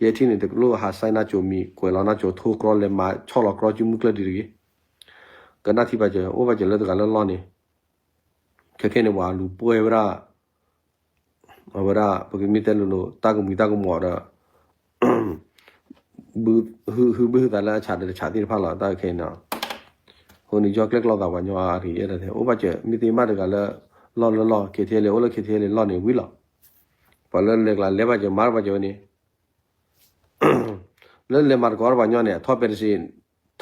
ယဲထံၣ်န့ၣ် တလိၣ်ဟးဆဲးနၢ်ကၠိမံၤ ကွဲးလီၤနၢ်ကၠိထိၣ်ကြီလဲၤမၤဆီၣ်လီၤကြီစုမုၢ်ကျၢၢ်ဒံးတဂ့ၤ ကနၣ်ထံပာ်စၢၤ အိၣ်ဘၣ်စၢၤလၢတဂၤလၢလီၢ်န့ၣ် ခဲခဲန့ၣ် ပှၤလူၤပှဲၤဝဲဒၣ် အဝဲဒၣ် ပကမ့ၢ်တဲလိၤလိၤ တၢ်ကမှံၤတၢ်ကမီၤဒီး ဟုဘုဟုသးလၢအဆးဒီးတဆးသ့ၣ်တဖၣ်လီၤ တၢ်ခဲအံၤန့ၣ် အဃိန့ၣ် ယီၢ်ကျဲၣ်ကျီသးပှၤညီအါအါဂ့ၤ အဲၣ်ဒိးတဲ အိၣ်ဘၣ်စၢၤ မ့ၢ်သ့မးတဂၤလၢ လီၢ်လၢလီၢ် KTLA အိၣ်လၢ KTLA လီၢ်န့ၣ်ဝံၤလီၤ ပှၤလၢလဲၤကျါလဲၤဘၣ်စၢၤ မၤဘၣ်စၢၤဝဲန့ၣ် လၢလဲၤမၤသကိးဒီးပှၤညီန့ၣ် ထီၣ်ပဲတစ့ ထီၣ်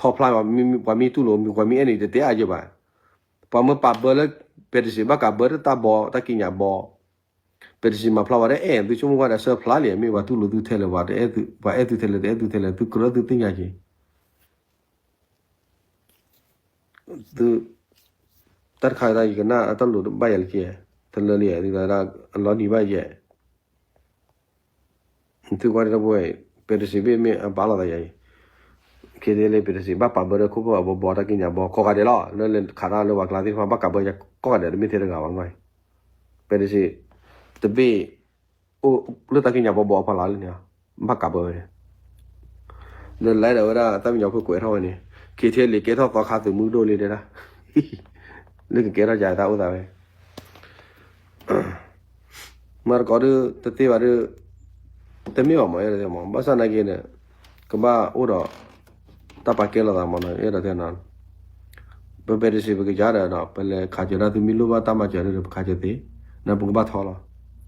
ဖျါ ပှၤမ့ၢ်တူၢ်လိာ် ပှၤမ့ၢ်အဲၣ်န့ၣ် တတဲအါယဲဘၣ်. ပှၤမ့ၢ်ပာ်ဘၢလၢ ပဲတစံးဘၣ်ကးဘၢတၢ်ဘီ တၢ်ကံးညာ်ဘီ, ပဲတစံးမၤဖျါဝဲဒၣ်အဲၣ် သုဆိကမိၣ်ကွၢ်ဒီးဆၢဖျါလံ မ့ၢ်ပှၤတူၢ်လိာ်သုထဲလဲၣ် ပှၤအဲၣ်သုထဲလဲၣ် တအဲၣ်သုထဲလဲၣ် သုကြၢးသုသ့ၣ်ညါက့ၤ သု တၢ်တခါအံၤ ယကနၣ်အတၢ်လိၣ်ဘၣ်ယၤလၢကဲ, တလၢလံ အလီၤနံၤဘၣ်ယဲ, သုကွၢ်တၢ်တဘိ, ပဲတစံးဘၣ်မ့ၢ်အဘၣ်လိာ်သးယၤအံၤ, ခဲဒ်လၢပဲတစံးဘၣ်ပာ်ဘၢဒီးခိၣ်ဖၢၣ်အဘီဘီတၢ်ကံးညာ်ဘီ ကိးဂၤဒဲးလီၤ, လၢလဲၤခးတၢ်လၢပှၤကျါသ့ၣ်တဖၣ်ဘၣ်ကးဘၢယၤကိးဂၤဒဲး တမ့ၢ်ထဲတဂၤဘၣ်မနီၤ, ပဲတစံး တဘ့ၣ် အိၣ်လၢတၢ်ကံးညာ်ဘီဘီအဖီလာ်လၢန့ၣ်, ဘၣ်ကးဘၢဝဲန့ၣ် လၢလဲၤဒၣ်ဝဲဒၣ်တၢ်မံၤညီဖိကွဲးထီၣ်ဝဲန့ၣ်, ခဲထဲလံကဲထီၣ်သီခါသုးမုၢ်ဒိၣ်လံတဲဒၣ်, လၢကကဲထီၣ်ကတၢ်အိၣ်သးဝဲ, မၤတကိးဒုး တသ့ဘၣ်ဒုး, တမ့ၢ်ဘၣ်မး အဲၣ်ဒိးတဲမး ဘၣ်ဆၣ်နာ်က့န့ၣ်, ကဘၣ်အိၣ်ဒီး တၢ်ပာ်ကဲလိာ်သးမးနီၤ အဲၣ်ဒိးတဲနီၤ, ပပဲတစံးပကစၢ်ဒီးနီၤ ပလဲၤခးစၢၤဒၣ်သုမ့ၢ်လိၣ်ဘၣ်တၢ်မၤစၢၤဒီးပခးစၢၤသ့, နပကဘၣ်ထီလီၤ,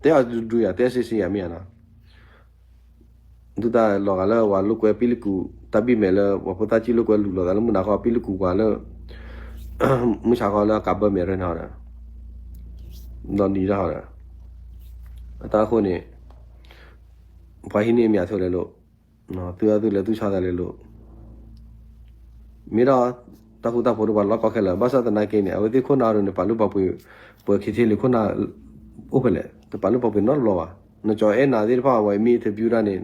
တဲအီၤဒုဒုယၤ တဲစ့စ့ယၤမ့ၢ်ဧါနီၤ ဒုတၢ်လီၤဂာ်လၢပှၤလိာ်ကွဲပံလၢကူး တၢ်ဘံၣ်မဲာ်လၢပှၤဖိသၣ်ကံၣ်လိာ်ကွဲလူၤလိာ်သးလၢမုၢ်နၤဃီ ပံလၢကူးပှၤလၢ မုၢ်ဆါဃီလၢအကးဘၢမဲာ်ရၢန့ၣ်ဒီး, ဒီးနံၤတၢ်ဟီဒီး, အတၢ်အဃိန့ၣ်, ပှၤဟံးန့ၢ်မ့ၢ်အထိၣ်လဲၤလိာ်, သုအသုလဲၤသူၣ်ဆါသးလဲၤလိာ် မ့ၢ်ဒီး တၢ်ဃူတၢ်ဖိးတပှၤလီၢ်ကီခဲလၢာ် ဘၣ်ဆၣ်သနာ်က့န့ၣ် အဝဲသ့ၣ်ခိၣ်နၢ်အဒိန့ၣ် ပာ်လုၢ်ပာ်ပှ့ၤ, ပှၤခံထံလံၤခိၣ်နၢ် အိၣ်ဖဲလဲၣ် တပာ်လုၢ်ပာ်ပှ့ၤနီတဘျီဘၣ်. နကၠီအဲၣ်နၤသ့ၣ်တဖၣ် အဝဲမ့ၢ် interview ဒၣ်န့ၣ်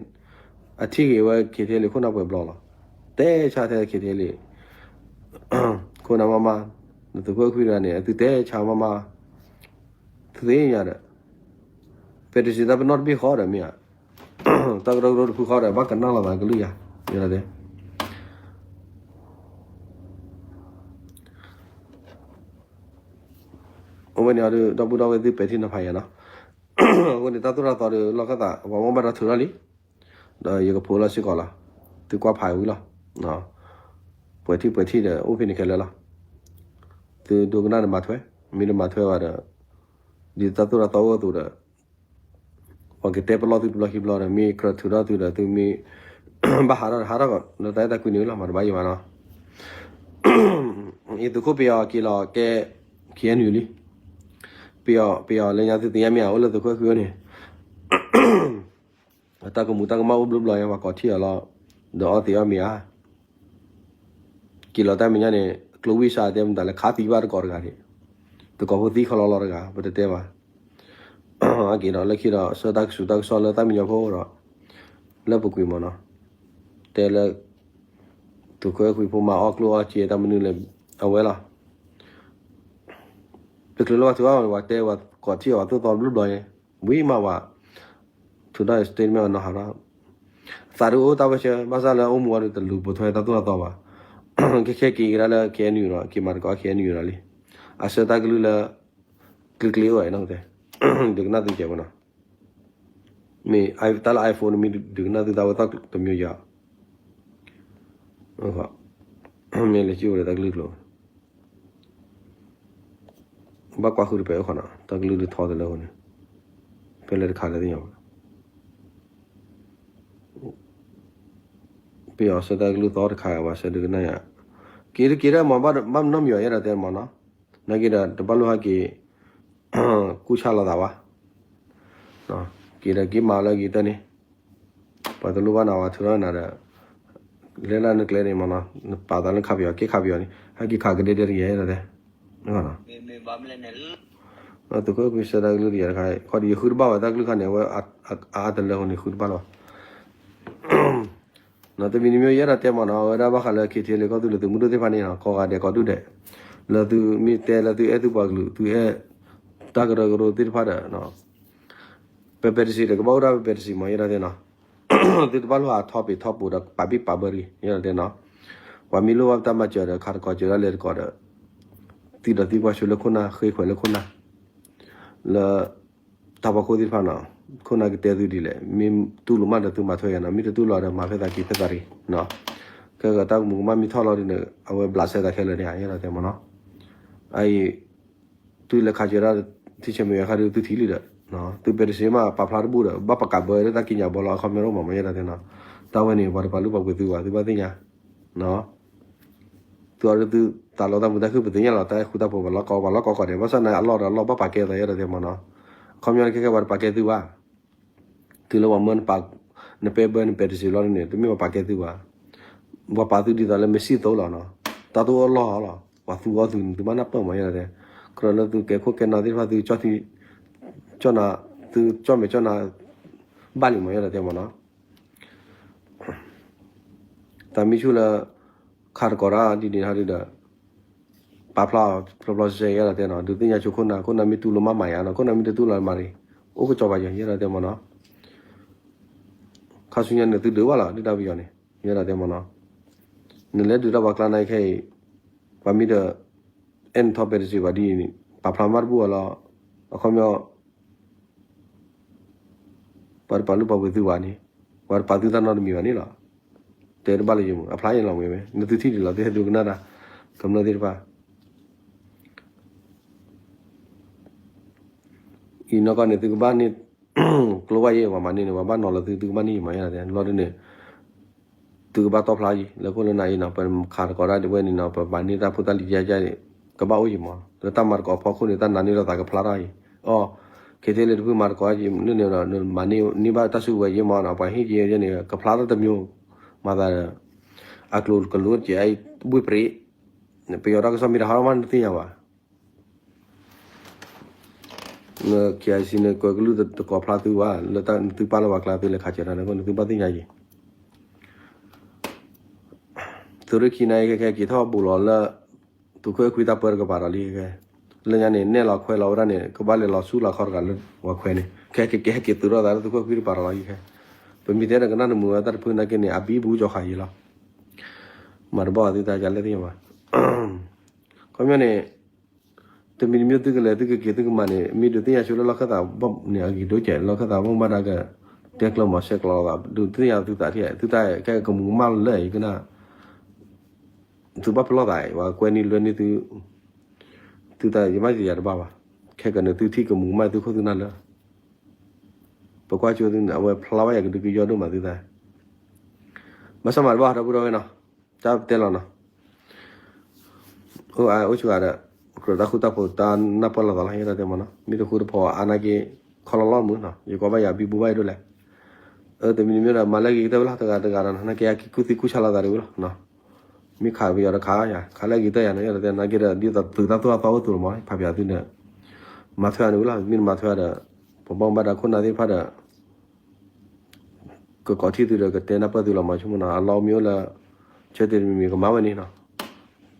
အထံၣ်ဂ့ၤဝဲခံထံလံၤခိၣ်နၢ်ပှဲၤဘျီလီၤ. တဲဆါထဲခံထံလံၤ ခိၣ်နၢ်မးမး, နသုးခိၣ်အဲၣ်ခွံတဂၤန့ၣ် အသုတဲဆါမးမး, သုသ့ၣ်ညါဒီး ပဲတစံးတၢ်ပနီၣ်တဘ့ၣ်ဃီဒီးမ့ၢ်ဧါ, တၢ်ကရၢကရိတဖုဃီဒီး ဘၣ်ကနၣ်လိာ်သးကလုၢ်ယၤ, ယဲဒၣ်တဲ အဝဲန့ၣ်အီၤဒီး ဒီပုၢ်ဒီဝဲၢ်သုပဲာ်ထံနီၤဖးယၤနီၤ, အဃိန့ၣ် တၢ်သိၣ်တၢ်သီဒီး လီၢ်ခၢၣ်သး ပှၤမ့ၢ်ဘၣ်ဒီးထုးထီၣ်လံ, ဒီးယကဖိးလီၤစ့ၢ်ကီးလီၤ, သုကွၢ်ဖးဝံၤလီၤ, ပှဲၤထံၣ်ပှဲၤထံၣ်ဒီး အိၣ်ဖဲန့ၣ်ခဲလၢာ်လီၤ, သုဒိကနၣ်ဒီးမၤထွဲ, မ့ၢ်တမၤထွဲဘၣ်ဒီး ဒ်တၢ်သိၣ်တၢ်သီအိၣ်အသိးဒီး ပှၤကတဲပလီၢ်သုတဘျီခံဘျီဒီး မ့ၢ်ကြၢးထုးထီၣ်သုဒီး သုမ့ၢ်ဘၣ်ဟးထီၣ်ဒီး ဟးထီၣ်ကီး လၢတၢ်အဲၣ်တၢ်ကွံန့ၣ်လီၤ, မၤတဘၣ်ယံၤဘၣ်နီၤ. အံၤသုးခိၣ်ပယီၤက့ၤလီၤကဲ KNU လံ, ပယီၤ ပယီၤလၢညါသုသ့ၣ်ညါမ့ၢ်ဧါ အိၣ်လၢသုးခိၣ်အဲၣ်ခွံအအိၣ်န့ၣ် တၢ်ကမူၤတၢ်ကမၣ်အိၣ်ဘျီဘျီညါ ပှၤကိးထံၣ်အီၤလီၤ, ဒီးအီသံးအီမ့ၤဧါ က့ၤလီၤတၢ်မဲာ်ညါန့ၣ် ကျိဝံၢ်စၢ်တဲမတၤလဲၣ် ခးသံဘၣ်တကိးတဂၤန့ၣ်, တကိးဖိသံခီလီၤလီၤတဂၤ ပတတဲဘၣ်. အက့ၤဒီးလၢခံဒီး ဆှၢတၢ်ကစူၤတၢ်ကစီၣ်လၢတၢ်မဲာ်ညါဖိဒီး လၢပူၤကွံာ်မးနီၤ, တဲလၢ သုးခိၣ်အဲၣ်ခွံဖိမၤအီၣ်ကျိၣ်အီၣ်စ့တၢ်မနုၤလဲၣ် အဝဲလီၤ. တချုးလၢပှၤထုးအီၣ်ဝဲတဲဝဲကိးထံၣ်အီၤသိၣ်သီဘျီဘျီန့ၣ် ဝံၤမးဝဲ ထုးထီၣ် statement အနီၤဟးထီၣ်, သးဒုးအိၣ်တၢ်ဝဲဆၢ ဘၣ်ဆၣ်လၢအိၣ်မူဝဲဒုးတလူၤပိာ်ထွဲတၢ်သိၣ်တၢ်သီဘၣ်, ခဲခဲက့ၤကဒါလၢ KNU ဒီး က့ၤမၤသကိး KNU ဒီးလံ, အဆၢတၢ်ကလုၢ်လၢ ကျ့ကျ့အိၣ်နီၤတဲ, ဒုးကနၣ်သုကဲးဖိနီၤ, မ့ၢ်တၢ်လၢ iPhone န့ၣ်မ့ၢ်ဒုးကနၣ်သုတၢ်ဝဲသီၣ်တမျိုးယၤ, မ့ၢ်လဲၤကၠိၣ်ဝဲဒီးတၢ်ကလုၢ်ကျိၤ ဘၣ်ကွၢ်ဃုတပဲာ်အိၣ်ခီနီၤ တၢ်ကလုၢ်ဒုးထီတလၢအဃိန့ၣ်, ဖဲလဲၣ်တခါလၢသ့ၣ်ညါဘၣ်, ပယီၤဆၢတၢ်ကလုၢ်သီတခါဘၣ်ဆၢဒုးကနၣ်ယၤ, က့ၤတက့ၤဒၣ်မးဘၣ်နီတမံၤအီၤယဲဒၣ်တဲမးနီၤ, နာ်က့ဒီးတဘၣ်လိၣ်ဟဲက့ၤ ကူၣ်ဆၣ်လိာ်သးဘၣ်, က့ၤဒီးက့ၤမၤလၢက့ၤတၢ်န့ၣ် ပှၤတလိၣ်ဘၣ်နၤဝဲထုးထီၣ်နၤဒီး လဲၤလၢနကျဲန့ၣ်မးနီၤ နပာ်သးလၢခးပယီၤက့ၤခးပယီၤန့ၣ် ဟဲက့ၤခးကဒဲဒဲတက့ၢ်ဒီးတဲ သုးခိၣ်အဲၣ်ခွံဆၢတၢ်ကလုၢ်တယၤတခါ ခီဒီးယဃုတဘၣ်ဝဲတၢ်ကလုၢ်ခါန့ၣ် အဝဲအအါတလၢအဃိန့ၣ် ဃုတဘၣ်လီၤ. တမံၤတမံၤယဲဒၣ်တဲမးနီၤ အဝဲဒၣ်ဘၣ်ဃးလၢ ခ့ထံလ့ ကီၢ်သူလ့ၤသုးမုၢ်ဒိၣ်သ့ၣ်တဖၣ်န့ၣ် ကိးဂၤဒဲးကိးဒူၣ်ဒဲး လၢသုမ့ၢ်တဲလၢသုအဲၣ်သုပှၤကလုာ် သုအဲၣ်တၢ်ကရၢကရိသ့ၣ်တဖၣ်ဒီး ပပဲတစံးဒီး ကဘၣ်အိၣ်ဒၣ်ပပဲတစံးမး ယဲဒၣ်တဲနီၤ သုတဘၣ်လိၣ်ဟးထီပ့ၤထီပူၤဒီးပာ်ဘံၣ်ပာ်ဘၢတဂ့ၤ ယဲဒၣ်တဲနီၤ ပှၤမ့ၢ်လိၣ်ဘၣ်တၢ်မၤစၢၤဒီး ခးတကိးစၢၤဒၣ်လဲၤတကိးဒီး သံဒီးသံကွၢ်ဆိလၢခိၣ်နၢ် ဃ့ခွဲးလၢခိၣ်နၢ် လၢ တၢ်ဖီခိၣ်သ့ၣ်တဖၣ်နီၤ ခိၣ်နၢ်ကတဲသုဒ်လဲၣ် မ့ၢ်တူၢ်လိာ်မးဒီးသုမၤထွဲယၤနီၤ မ့ၢ်တတူၢ်လိာ်ဒီးမၤဖဲသးက့ၤဖဲသးတဂ့ၤ ခဲကတၢ်ကမူးကမၣ်မ့ၢ်ထီၣ်လီၤဒ်န့ၣ် အဝဲဘျးစဲသးခဲလၢာ်န့ၣ် ယဲဒၣ်တဲမးနီၤ အအံၤ သုလဲၤခးစၢၤဒၣ် ထံဆဲးမဲာ်ညါခါဒုးသုထံၣ်လံဒီး သုပဲတစံးမးပာ်ဖျါတဘူၣ်ဒီး ဘၣ်ပာ်ကးဘၢလၢတၢ်ကံးညာ်ဘီလီၤ အခီပညီတအိၣ်မး မ့ၢ်ယဲဒၣ်တဲနီၤ တၢ်ဝဲန့ၣ် ပှၤတပာ်လုၢ်ပာ်ပှ့ၤသုဘၣ် သုဘၣ်သ့ၣ်ညါ သုအီၤဒုးသု တၢ်လီၢ်တၢ်မုာ်တၢ်ခုၣ်ပသ့ၣ်ညါလီၤ တၢ်ဃူတၢ်ဖိးပှၤလီၢ်ကီ ပှၤလီၢ်ကီကီၢ်ဒဲး ဘၣ်ဆၣ်န့ၣ်အလီၢ်ဒီးအလီၢ်ဘၣ်ပာ်ကဲသးယဲဒီးတဲမ့ၢ်နီၤ, အခီပညီန့ၣ်ခဲခဲပှၤတပာ်ကဲသုဘၣ်, တုၤလၢပှၤမၢနပာ်, နပဲဘၢနပဲတစံးလီၤန့ၣ် တမ့ၢ်ပှၤပာ်ကဲသုဘၣ်, ပှၤပာ်သုဒ်သိးလၢမ့ၢ်စံၣ်သိးလီၤနီၤ, တၢ်တအိၣ်အလီၢ်လီၤ, ပှၤသူအီသုန့ၣ် သုဘၣ်နၢ်ပၢၢ်မးယဲဒီးတဲ, ကြၢးလၢသုကဲခိၣ်ကဲနၢ်သ့ၣ်တဖၣ်သုကၠီၣ်ထံ, ကၠီၣ်နၤ, သုကၠီၣ်မဲာ်ကၠီၣ်နၤ, ဘၣ်လံမးယဲဒီးတဲမ့ၢ်နီၤ တၢ်မ့ၢ်ဆူၣ်လၢ ခးတကိးတၢ်ဒ်န့ၣ်ဟီဒုဒီး ပာ်ဖျါအီၤဖျီဖျီဆဲးဆဲးယဲဒီးတဲနီၤ, ဒုးသ့ၣ်ညါဆိခိၣ်နၢ်, ခိၣ်နၢ်မ့ၢ်တူၢ်လိာ်မးမၤယၤနီၤ, ခိၣ်နၢ်မ့ၢ်တတူၢ်လိာ်မၤရံ, အိၣ်ကစီၤပၤယဲယဲဒီးတဲမ့ၢ်နီၤ, ခါဆူညါန့ၣ်သုဒုးဘၣ်လီၤ ဒုၣ်ဒါပယီၤန့ၣ် ယဲဒီးတဲမ့ၢ်နီၤ, နလဲၤဒုးတၢ်ပှၤကျါန့ၣ်ခဲအံၤ, ပှၤမ့ၢ်ဒီး အဲၣ်နထီၣ်ပဲတစံးဘၣ်ဒ်အံၤန့ၣ် ပာ်ဖျါမးတဘူၣ်အီၤလီၤ, အခီပညီ ပှၤတပာ်လုၢ်ပာ်ပှ့ၤသုဘၣ်န့ၣ်, ပှၤတပာ်သုတၢ်နီတမံၤဘၣ်န့ၣ်လီၤ, တဲတဘၣ်လၢယမုာ် အဖျါယဲလီၤဝဲမ့ၢ် နသုထံၣ်ဒံးလီၤ သုဟဲဒုးကနၣ်တၢ်, ကမျၢၢ်သ့ၣ်တဖၣ် အံၤနီၢ်ကီၢ်န့ၣ် သုကဘၣ်န့ၢ် ကျိဝဲယဲ ပှၤမၤန့ၢ်န့ၣ် ပှၤဘၣ်နီၤလီၤသု သုကဘၣ်န့ၢ်ယမၤယဲလီၤတဲ လီၤဒုးန့ၣ် သုကဘၣ်တီၢ်ဖျါယံၤ လၢခိၣ်လၢနၤအံၤနီၤ ပခးတကိးတၢ်ဒ်ဝဲန့ၣ်နီၤ ပမၤန့ၢ်တၢ်ဖိတၢ်လံၤယါယါန့ၣ် ကဘၣ်အိၣ်ယံၤမး လၢတၢ်မၤတကိးဖီခိၣ်န့ၣ် တၢ်နာ်န့ၢ်လိာ်သးကဖျါထီၣ်အံၤ အီၤ ခဲထဲလၢတဖုမၤတကိးန့ၣ်ဒီး မၤန့ၢ်န့ၢ်ဘၣ်တၢ်စုကဝဲၤယံၤမးနီၤ ပှၤဟ့ၣ်က့ၤယဲန့ၣ် ကဖျါထီၣ်တမျိုး မၤသးဒီး အကျိၤကလိကဲအံၤ ဘှ့ၣ်ပြံး ပယီၤတၢ်ကစီၣ်မ့ၢ်တဟးထီၣ်မးနသ့ၣ်ညါဘၣ် န KIC န့ၣ် ကွဲးကလုၢ်တကိးဖျါသုဘၣ် လၢတၢ်နသုပာ်လၢပှၤကျါသုလဲၤခးစၢၤတၢ်န့ၣ် နသုဘၣ်သ့ၣ်ညါအံၤ သုးရ့ၣ်ခံနၤအံၤခဲခဲက့ၤထီၣ်ဘူးလီၤလၢ သုးခိၣ်အဲၣ်ခွံတၢ်ပၢတကပၤဒီးလံခဲခဲ လၢညါန့ၣ် နဲၣ်လီၤခွဲးလီၤဝဲဒၣ်န့ၣ် ကဘၣ်လဲၤလီၤဆူလီၤခီတဂၤလၢပှၤခွဲးန့ၣ် ခဲက့ၤကဲဟဲက့ၤသုးထီၣ်သးလၢသုးခိၣ်အဲၣ်ခွံတပၤဒီးလီၤယံၤခဲ ပမ့ၢ်တဲဒီးကနၣ်နမုာ်ဝဲတၢ်တဖုနာ်က့န့ၣ် အဘံဘူကၠီၤဃာ်ယံၤလီၤ မၤတဘၣ်သုတၢ်ယလဲၣ်သ့ၣ်ညါဘၣ် ခီပညီန့ၣ် တမံၤတမံၤသုကလဲၤသုကက့ၤသုကမၤန့ၣ် မ့ၢ်ဒုးသ့ၣ်ညါဆိလၢလီၢ်ခၢၣ်သးဘီၣ်န့ၣ် အဂ့ၤဒိၣ်ကဲး လီၢ်ခၢၣ်သးဘီၣ်မ့ၢ်ဘၣ်ဒၣ်က တဲကျၢၤမၤဆဲးကျိးလီၤသး ဒုးသ့ၣ်ညါသုသးထံၣ် သုတၢ်ခဲကမူၤကမၣ်လၢယကနၣ် သုဘၣ်ပလီၢ်သး ပှၤကွဲနံၤလွဲနံၤသု သုတၢ်ယမ့ၢ်ယၤတဘၣ်ဘၣ် ခဲကနံၤသုထံၣ်ကမူၤကမၣ်သုခိၣ်သုနၢ်လၢ ပကွၢ်ကၠိသုန့ၣ် အဝဲဖျါဘၣ်ယၤကဒုကယီဒိၣ်မးသုသး ဘၣ်ဆၣ်မၤတဘၣ်ဒီပုၢ်ဒီဝဲၢ်နီၤ တၢ်ပတဲလီၤနီၤ အိၣ်အါအိၣ်ဆူၣ်ဂၤဒီး ကြၢးတၢ်ဃူတၢ်ဖိးတၢ်နၢ်ပၢၢ်လိာ်သးလီၤ ယဲဒၣ်တဲမ့ၢ်နီၤ မ့ၢ်တဃူတဖိးအါနာ်က့ ခီလီၤလီၤမုာ်နီၤ ယကွၢ်ဘၣ်ယၤဘံဘူဘၣ်ယဲဒိၣ်လဲၣ် အၢ တမံၤတမံၤဒီး မၤလၢဂ့ၤကတၢၢ်ဝဲလီၤ တဂၤတဂၤဒီး နာ်က့အက့ၤကူၣ်သံကူၣ်ဆါလိာ်သးဒံးဝဲလီၤ မ့ၢ်ခးပယီၤဒီးခးယၤ ခးလၢဂ့ၤကတၢၢ်ယၤန့ၣ် ယဲဒၣ်တဲ နာ်က့ဒီး ဒ်သိးသုးတၢ်သိၣ်တၢ်သီအိၣ်သူးလီၤမး ဖးပၠးသုဒီး မၤထွဲအီၤန့ၣ်ဝဲလီၤ မ့ၢ်တမၤထွဲဒီး ပဘီၣ်ဘၣ်ဒီးခိၣ်နၢ်သ့ၣ်တဖၣ်ဒီး ကကိးထံၣ်သုဒီးကတဲနၢ်ပၢၢ်သုလီၤမး ဆိကမိၣ်နီၤ အလီၢ်မ့ၢ်အိၣ်လၢ ဆၢတဲာ်တမံၤမံၤကမၤဝဲန့ၣ်နီၤ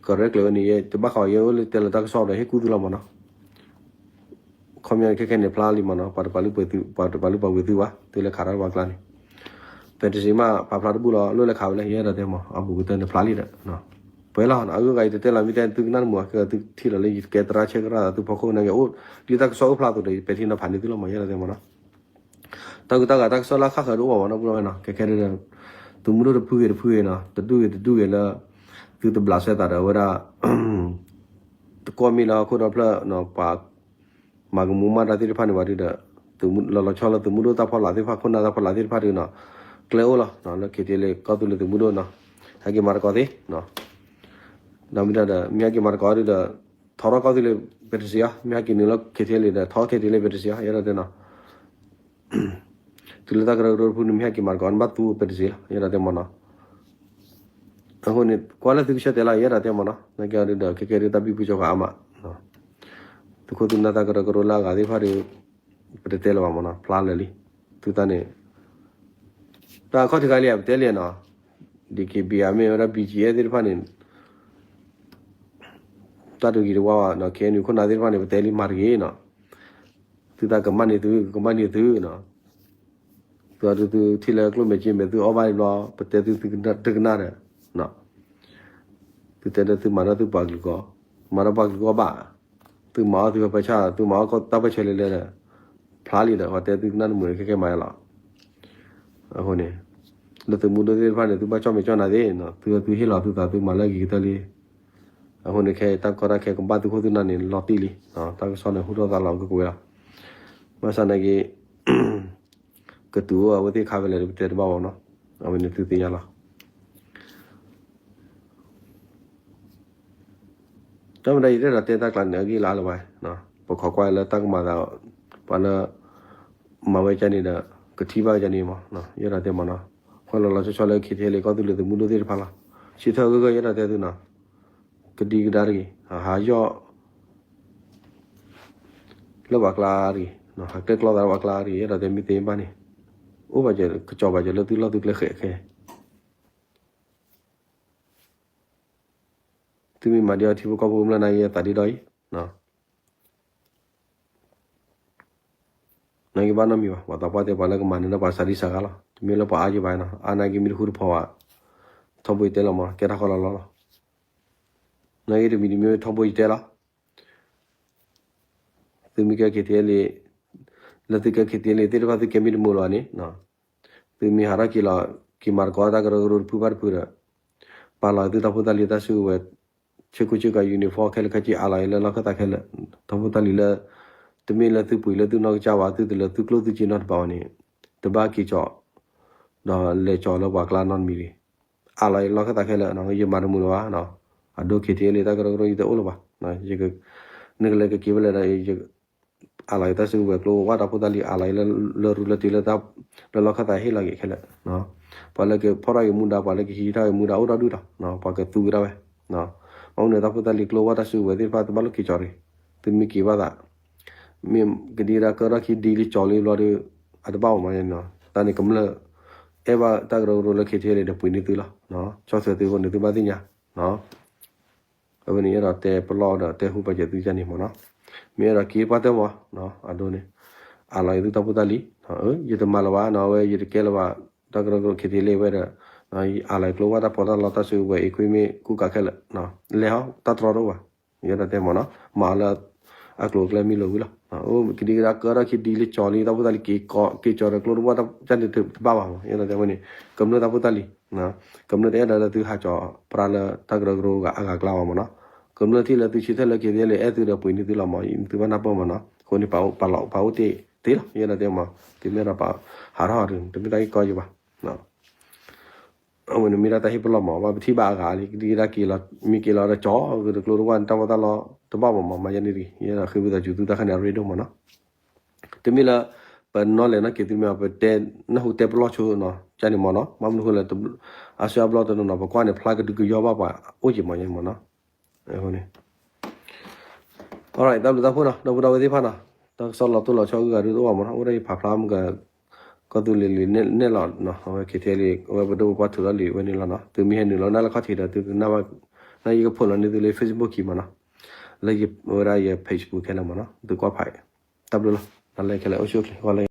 ကရဲၣ်ကျဲၤဝဲန့ၣ် ယတဘၣ်ဃး ယအိၣ်လၢတဲလီၤတၢ်ကစီၣ်ဒီးဟ့ၣ်ကူၣ်သုလီၤမးနီၤ ခီပညီန့ၣ် ခဲခဲန့ၣ်ဖျါလံမးနီၤ ပှၤတပာ်လုၢ်ပာ်ပှ့ၤသုဘၣ် သုလဲၤခးတၢ်ပှၤကျါန့ၣ် ပဲတစံးမး ပာ်ဖျါတဘူၣ်လီၤ လိၣ်လဲၤခးဝဲလၢယဲဒၣ်တဲမး အဘူးကတၢၢ်န့ၣ်ဖျါလံဒီး ပှဲၤလီၤ အဂုၤအဂၤယတတဲလီၤ မ့ၢ်တဲသုကနၣ်တမုာ် ကဲသုထံၣ်လီၤလၢယကဲသရၣ်ဆဲးကရၣ်သးသုဖီခိၣ်နာ်က့ အိၣ် ဒ်တၢ်ကစီၣ်အိၣ်ဖျါအသိးဒီး ပဲာ်ထံနီၤဖးန့ၢ်သုလီၤမး ယဲဒၣ်တဲမးနီၤ တၢ်ဂုၤတၢ်ဂၤတၢ်ကစီၣ်လၢအခါဃၢၤတအိၣ်ဘၣ်မးနီၤ ပူၤဝဲနီၤ ခဲခဲဒၣ် သုးမုၢ်ဒိၣ်တဖုဂ့ၤတဖုဂ့ၤနီၤ တဒူၣ်ဂ့ၤတဒူၣ်ဂ့ၤလၢ သုတဘျးစဲသးဒီးဝဲဒၣ် တကွီၢ်မ့ၢ်လၢဟီၣ်ခိၣ်ဒီဖျၢၣ်နီၤ ပှၤ မၤကမူၤမၤတၢ်သ့ၣ်တဖၣ်န့ၣ်ဝဲဒုဒီး လီၤလီၤဆီလၢသုးမုၢ်ဒိၣ်တၢ်ဖီလာ်သ့ၣ်တဖၣ် ခိၣ်နၢ်တၢ်ဖီလာ်သ့ၣ်တဖၣ်ဒုနီၤ ကျဲအိၣ်လီၤ လၢ KTLA ကီၢ်သူလ့ၤသုးမုၢ်ဒိၣ်နီၤ ဟဲက့ၤမၤတကိးသ့ ဒီးမ့ၢ်ဒၣ်ဒီး မ့ၢ်ဟဲက့ၤမၤတကိးဒုဒီး ထီထီၣ်ကီၢ်သူလ့ၤပဲတစံးအီၤ မ့ၢ်ဟဲက့ၤနုာ်လီၤ KTLA ဒီး ထီ KTLA ပဲတစံးအီၤ ယဲဒၣ်တဲနီၤ တုၤလၢတၢ်ကရၢကရိတဖုန့ၣ် မ့ၢ်ဟဲက့ၤမၤတကိး နဘၣ်သူပဲတစံးလီၤ ယဲဒၣ်တဲမးနီၤ အဃိန့ၣ် ကွၢ်လၢသုကဆၢတဲာ်လီၤ ယဲဒၣ်တဲမးနီၤ နာ်က့အီၤဒုဒီး ခဲကဲဒုတၢ်ဘံဘူကၠီဃာ်အါမး သုးခိၣ်သုးနၢ်တၢ်ကရၢကရိလၢအဂၤသ့ၣ်တဖၣ်ဒီး ပတတဲလၢၤဘၣ်မးနီၤ ဖျါလၢာ်လံ သုတၢ်န့ၣ် တၢ်ခီၣ်ထံးခါလံ ပတဲလံနီၤ DKBA မ့ၢ်ဝဲဒၣ် BGF သ့ၣ်တဖၣ်န့ၣ် တၢ်တဂ့ၤတဝါဘၣ်နီၤ KNU ခိၣ်နၢ်သ့ၣ်တဖၣ်န့ၣ် ပတဲလံမၤတဂ့ၤနီၤ သုတၢ်ကမၣ်န့ၢ်သု ကမၣ်န့ၢ်သုနီၤ သုအီၤဒုသုထံၣ်လၢကျိၣ်မဲာ်က့မဲာ်သုအီၣ်ဘၣ်န့ၣ်ဘျီ ပတဲသုသုတကနၣ်ဒီး သုတဲဒီးသုမၤဒီးသုပှၤကလုာ်ကီၢ် မၤဒီးပှၤကလုာ်ကီၢ်ဘၣ် သုမၤအီၣ်သုပၢဆၣ် သုမၤအီၣ်တၢ်ပၢဆှၢလၢလဲၣ်ဒီး ဖျါလံဒီး ပှၤတဲသုကနၣ်တမုာ်န့ၣ် ခဲကဲမၤယါလီၤ အဃိန့ၣ် လၢသုးမုၢ်ဒိၣ်သ့ၣ်တဖၣ်န့ၣ် သုဘၣ်ကၠီၣ်မဲာ်ကၠီၣ်နၤသ့ၣ်နီၤ သုသုဟ့ၣ်လီၤသုသးသုမၤလၢအဂ့ၤကတၢၢ်လံ အဃိန့ၣ် ခဲအံၤတၢ်ကီတၢ်ခဲကဘၣ်သုးခိၣ်သုးနၢ်န့ၣ် လီၤတံၢ်လံ တၢ်ကစီၣ်န့ၣ် ဟူထီၣ်သါလီၤကကွဲးလီၤ ဘၣ်ဆၣ်နာ်က့ ကတုၤအိၣ်အဝဲသ့ၣ်ခါဖဲလဲၣ် ပတဲတဘၣ်ဘၣ်နီၤ အဝဲန့ၣ်သုသ့ၣ်ညါလီၤ တၢ်မ့ၢ်ဒၣ်ယတအဲၣ်ဒိးတဲတၢ်ကျါန့ၣ် အဂ့ၢ်လၢအလၢၤဘၣ်, ပခိးကွၢ်လၢတၢ်ကမၤသး ပှၤလၢ မၤဝဲကန့ၣ်ဒီး ကထံၣ်ဘၣ်ကန့ၣ်မး, ယအဲၣ်ဒိးတဲမးနီၤ, ဃီလီၤလီၤဆီဆီလၢ ခ့ထံလ့ ကီၢ်သူလ့ၤသုးမုၢ်ဒိၣ်သ့ၣ်တဖၣ်လီၤ, ဆံထၢၣ်ဂၢၢ်ဂၢၢ် ယအဲၣ်ဒိးတဲသုနီၤ, ကဒံကဒါတဂ့ၤ, ဟးယီၣ် လၢပှၤကျါတဂ့ၤ, ဟးကျဲကျီသးလၢပှၤကျါတဂ့ၤ, ယအဲၣ်ဒိးတဲမ့ၢ်သ့ဘၣ်န့ၣ်, အိၣ်ဘၣ်ကၠီၤ ကစီၤပၤကၠီၤလၢသုလီၢ်သုကျဲဃဲးခဲ သုမ့ၢ်မၤဒ်အီၤထံဖိကီၢ်ဖိကမျၢၢ်နာ်က့ သးဒ့ဒီအံၤ, နာ်က့ဘၣ်နီတမံၤဘၣ်, ပှၤသးပှၢ်တဲပှၤလၢကမၤန့ၢ်ဒီးပှၤစးဒံစးဂၤလီၤ, တမ့ၢ်လၢပှၤအါယံဘၣ်နီၤ, အါနာ်က့မ့ၢ်တဃူတဖိးဘၣ်, ထီဘိယတဲလီၤမး ကဲထီၣ်ဃီလီၤလီၤလီၤ, နာ်က့တမံၤတမံၤထီဘိယတဲလီၤ သုမ့ၢ်ကဲ ခ့ထံလ့ လၢသုကဲ ခ့ထံလ့ သ့ၣ်တဖၣ်သုကဲမ့ၢ်တမုာ်လၢၤဘၣ်န့ၣ်, သုမ့ၢ်ဟးထီၣ်က့ၤလီၤ က့ၤမၤသကိးတၢ်ကရၢကရိတဖုဘၣ်တဖုဒီး, ပာ်လီၤသုတၢ်ဖိတၢ်လံၤတၢ်စုကဝဲၤ, ဆ့ကူဆ့ကၤ uniform ခဲလၢာ်ခဲဆ့ အးလီၤအံၤလၢလီၢ်ခၢၣ်သးခဲလၢာ်, တၢ်ဖိတၢ်လံၤလၢ တမ့ၢ်လၢသုပှ့ၤလၢသုနီၢ်ကစၢ်ဘၣ်, သုတလဲၤသုကျိၣ်သုစ့နီတဘ့ၣ်ဘၣ်န့ၣ်, တဘၣ်က့ၤကၠီၤ ဒီးလဲၤကၠီၤလၢပှၤကျါနီတမံၤတဂ့ၤ, အးလီၤအံၤလီၢ်ခၢၣ်သးခဲလၢာ်, ယမၤတမုာ်လၢၤဘၣ်, အဒိ ခ့ထံလ့ တၢ်ကရၢကရိယတအိၣ်လၢၤဘၣ်, နကလဲၤကက့ၤဖဲလဲၣ်ဒီး အးလီၤက့ၤတၢ်စုကဝဲၤကျိဝဲၢ်တၢ်ဖိတၢ်လံၤ အးလီၤအံၤလၢရူလၢတ့လၢ လၢလီၢ်ခၢၣ်သးဟ့ၣ်လီၤက့ၤခဲလၢာ်, ပှၤလၢကဖီၣ်ထီၣ်က့ၤမူဒါ ပှၤလၢကဟံးထီၣ်က့ၤမူဒါအိၣ်ဒီဒူၣ်ဒီး, ပှၤကသူက့ၤဒၣ်ဝဲ, မ့ၢ်မနုၤတၢ်ဖိတၢ်လံၤကျိဝဲၢ်တၢ်စုကဝဲၤသ့ၣ်တဖၣ်တဘၣ်လိၣ်က့ၤကၠီၤတဂ့ၤ, သုမ့ၢ်က့ၤဘၣ်သး မ့ၢ်ကဒံကဒါကၢထီၣ်ခံဒံလံကၠီၤလံဘျီဒီး, အတဘၣ်မးမးန့ၣ်နီၤ, တၢ်န့ၣ်ကမျၢၢ် အဲၣ်ဘၣ်တၢ်ကရၢကရိလၢ ခ့ထံလ့ ဒီးပှ့ၤန့ၢ်သုလီၤ, ဆီၣ်ထွဲသုအဃိန့ၣ် သုဘၣ်သ့ၣ်ညါ အဝဲန့ၣ်အဲၣ်ဒိးတဲပလီၢ်ဒီးတဲဟူပာ်စၢၤသုကန့ၣ်မးနီၤ, မ့ၢ်အဲၣ်ဒိးက့ၤပှၢ်တၢၢ်မး, အဒိန့ၣ်, အးလီၤအံၤသုတၢ်ဖိတၢ်လံၤ, ယတမၤလၢၤဘၣ်နီၤ, အဝဲယတကဲလၢၤဘၣ်, တၢ်ကရၢကရိ ခ့ထံလ့ ဝဲဒီး, အးလီၤအံၤကျိဝဲၢ်တၢ်ဖီတၢ်လီတၢ်စုကဝဲၤအံၤကွ့မ့ၢ်ကူကၤခဲလၢာ်, လဲၤဟီတၢ်တြီတအိၣ်ဘၣ်, ယအဲၣ်ဒိးတဲမးနီၤ, မၤအီၤလၢ အကျိၤအကျဲမ့ၢ်လီၤဝံၤလီၤ, ကဒံကဒါကၢထီၣ်ခံဒံလံကၠီၤလံတၢ်ဖိတၢ်လံၤက့ၤက့ၤကၠီၤဒီးကျိတဘၣ်တၢ်န့ၣ်တဘၣ်ဘၣ်မး, ယအဲၣ်ဒိးတဲဝဲန့ၣ်, ကမျၢၢ်တၢ်ဖိတၢ်လံၤ ကမျၢၢ်တအဲၣ်ဒိးလၢသုဟးကၠီၤပြၢလၢတၢ်ကရၢကရိအဂၤအကျါဘၣ်မးနီၤ, ကမျၢၢ်ထံၣ်လၢသုဆံထၢၣ်လၢ ခ့ထံလ့ အဲၣ်သုဒီးပှ့ၤန့ၢ်သုလီၤမး, သုဘၣ်နၢ်ပၢၢ်မးနီၤ, အဃိန့ၣ် ပာ်အိၣ်တ့ၢ်သ့လီၤ, ယအဲၣ်ဒိးတဲမး, သုမ့ၢ်ဒီးပာ်ဟးထီၣ်ဒီး တမ့ၢ်တၢ်ဂ့ၢ်ကီယံၤဘၣ် အဝဲန့ၣ်မ့ၢ်ဒၣ်တၢ်ဟ့ၣ်ပလီၢ်မး, ဘၣ်ပထံၣ်ဘၣ်အဂၤလံ, ဒ်ကဒါက့ၤလီၤ, မ့ၢ်က့ၤလီၤဒီးကၠီၤက့ၤကျိတဝၢ်န့ၣ် တၢ်ဖီတၢ်လီတဘၣ်ဘၣ်မး, မၤယဲန့ၣ်တဂ့ၤ, ယဲဒီးဃ့ဝံသးစူၤသုတၢ်ခါန့ၣ် အရ့ဒိၣ်မးနီၤ, တမ့ၢ်လၢ ပနီၤလဲၤနီၤက့ၤသုမ့ၢ် ပတဲနၢ်ဟူတဲပလီၢ်ဆိနီၤ, ကန့ၣ်မးနီၤ, ဘၣ်မနုၤဃိလဲၣ်, အါစုအါဘျီတနီၤနီၤ ပကွၢ်န့ၣ် ဖျါကဒုကယီဘၣ်ပှၤအိၣ်က့ၤမးယဲန့ၣ်မးနီၤ, အဃိန့ၣ် alright တၢ်ဘျုးတၢ်ဖှိၣ်နီၤ, ဒီးကစီၣ်လီၤတိၢ်လီၤဆီဂုၤဂၤဒုတအိၣ်ဘၣ်မးနီၤ, အိၣ်ဒၣ်ယဖးဖျါမုၢ်က ကီၢ်သူလ့ၤလံၤနဲၣ်လီၤ, အဝဲ ခ့ထံလ့ အဝဲပဒိၣ်ပပှၢ်ထုးထီၣ်လံာ်ဝဲန့ၣ်လီၤနီၤ, သုမ့ၢ်ဟဲနုာ်လီၤနၢ်လၢခီၣ်ထံးဒီး သုကနၣ်ဘၣ်, နၢ်ယကဖိးလီၤန့ၢ်သုလၢ Facebook ခံမးနီၤ, လၢယဝဲဒၣ်ယ page ပူၤခဲလၢာ်မးနီၤ, သုကွၢ်ဖးအံၤ, တၢ်ဘျုးလီၤ, နၤလၢခဲလၢာ် အိၣ်ဆူၣ်အိၣ်ချ့ ဂီၤလၢ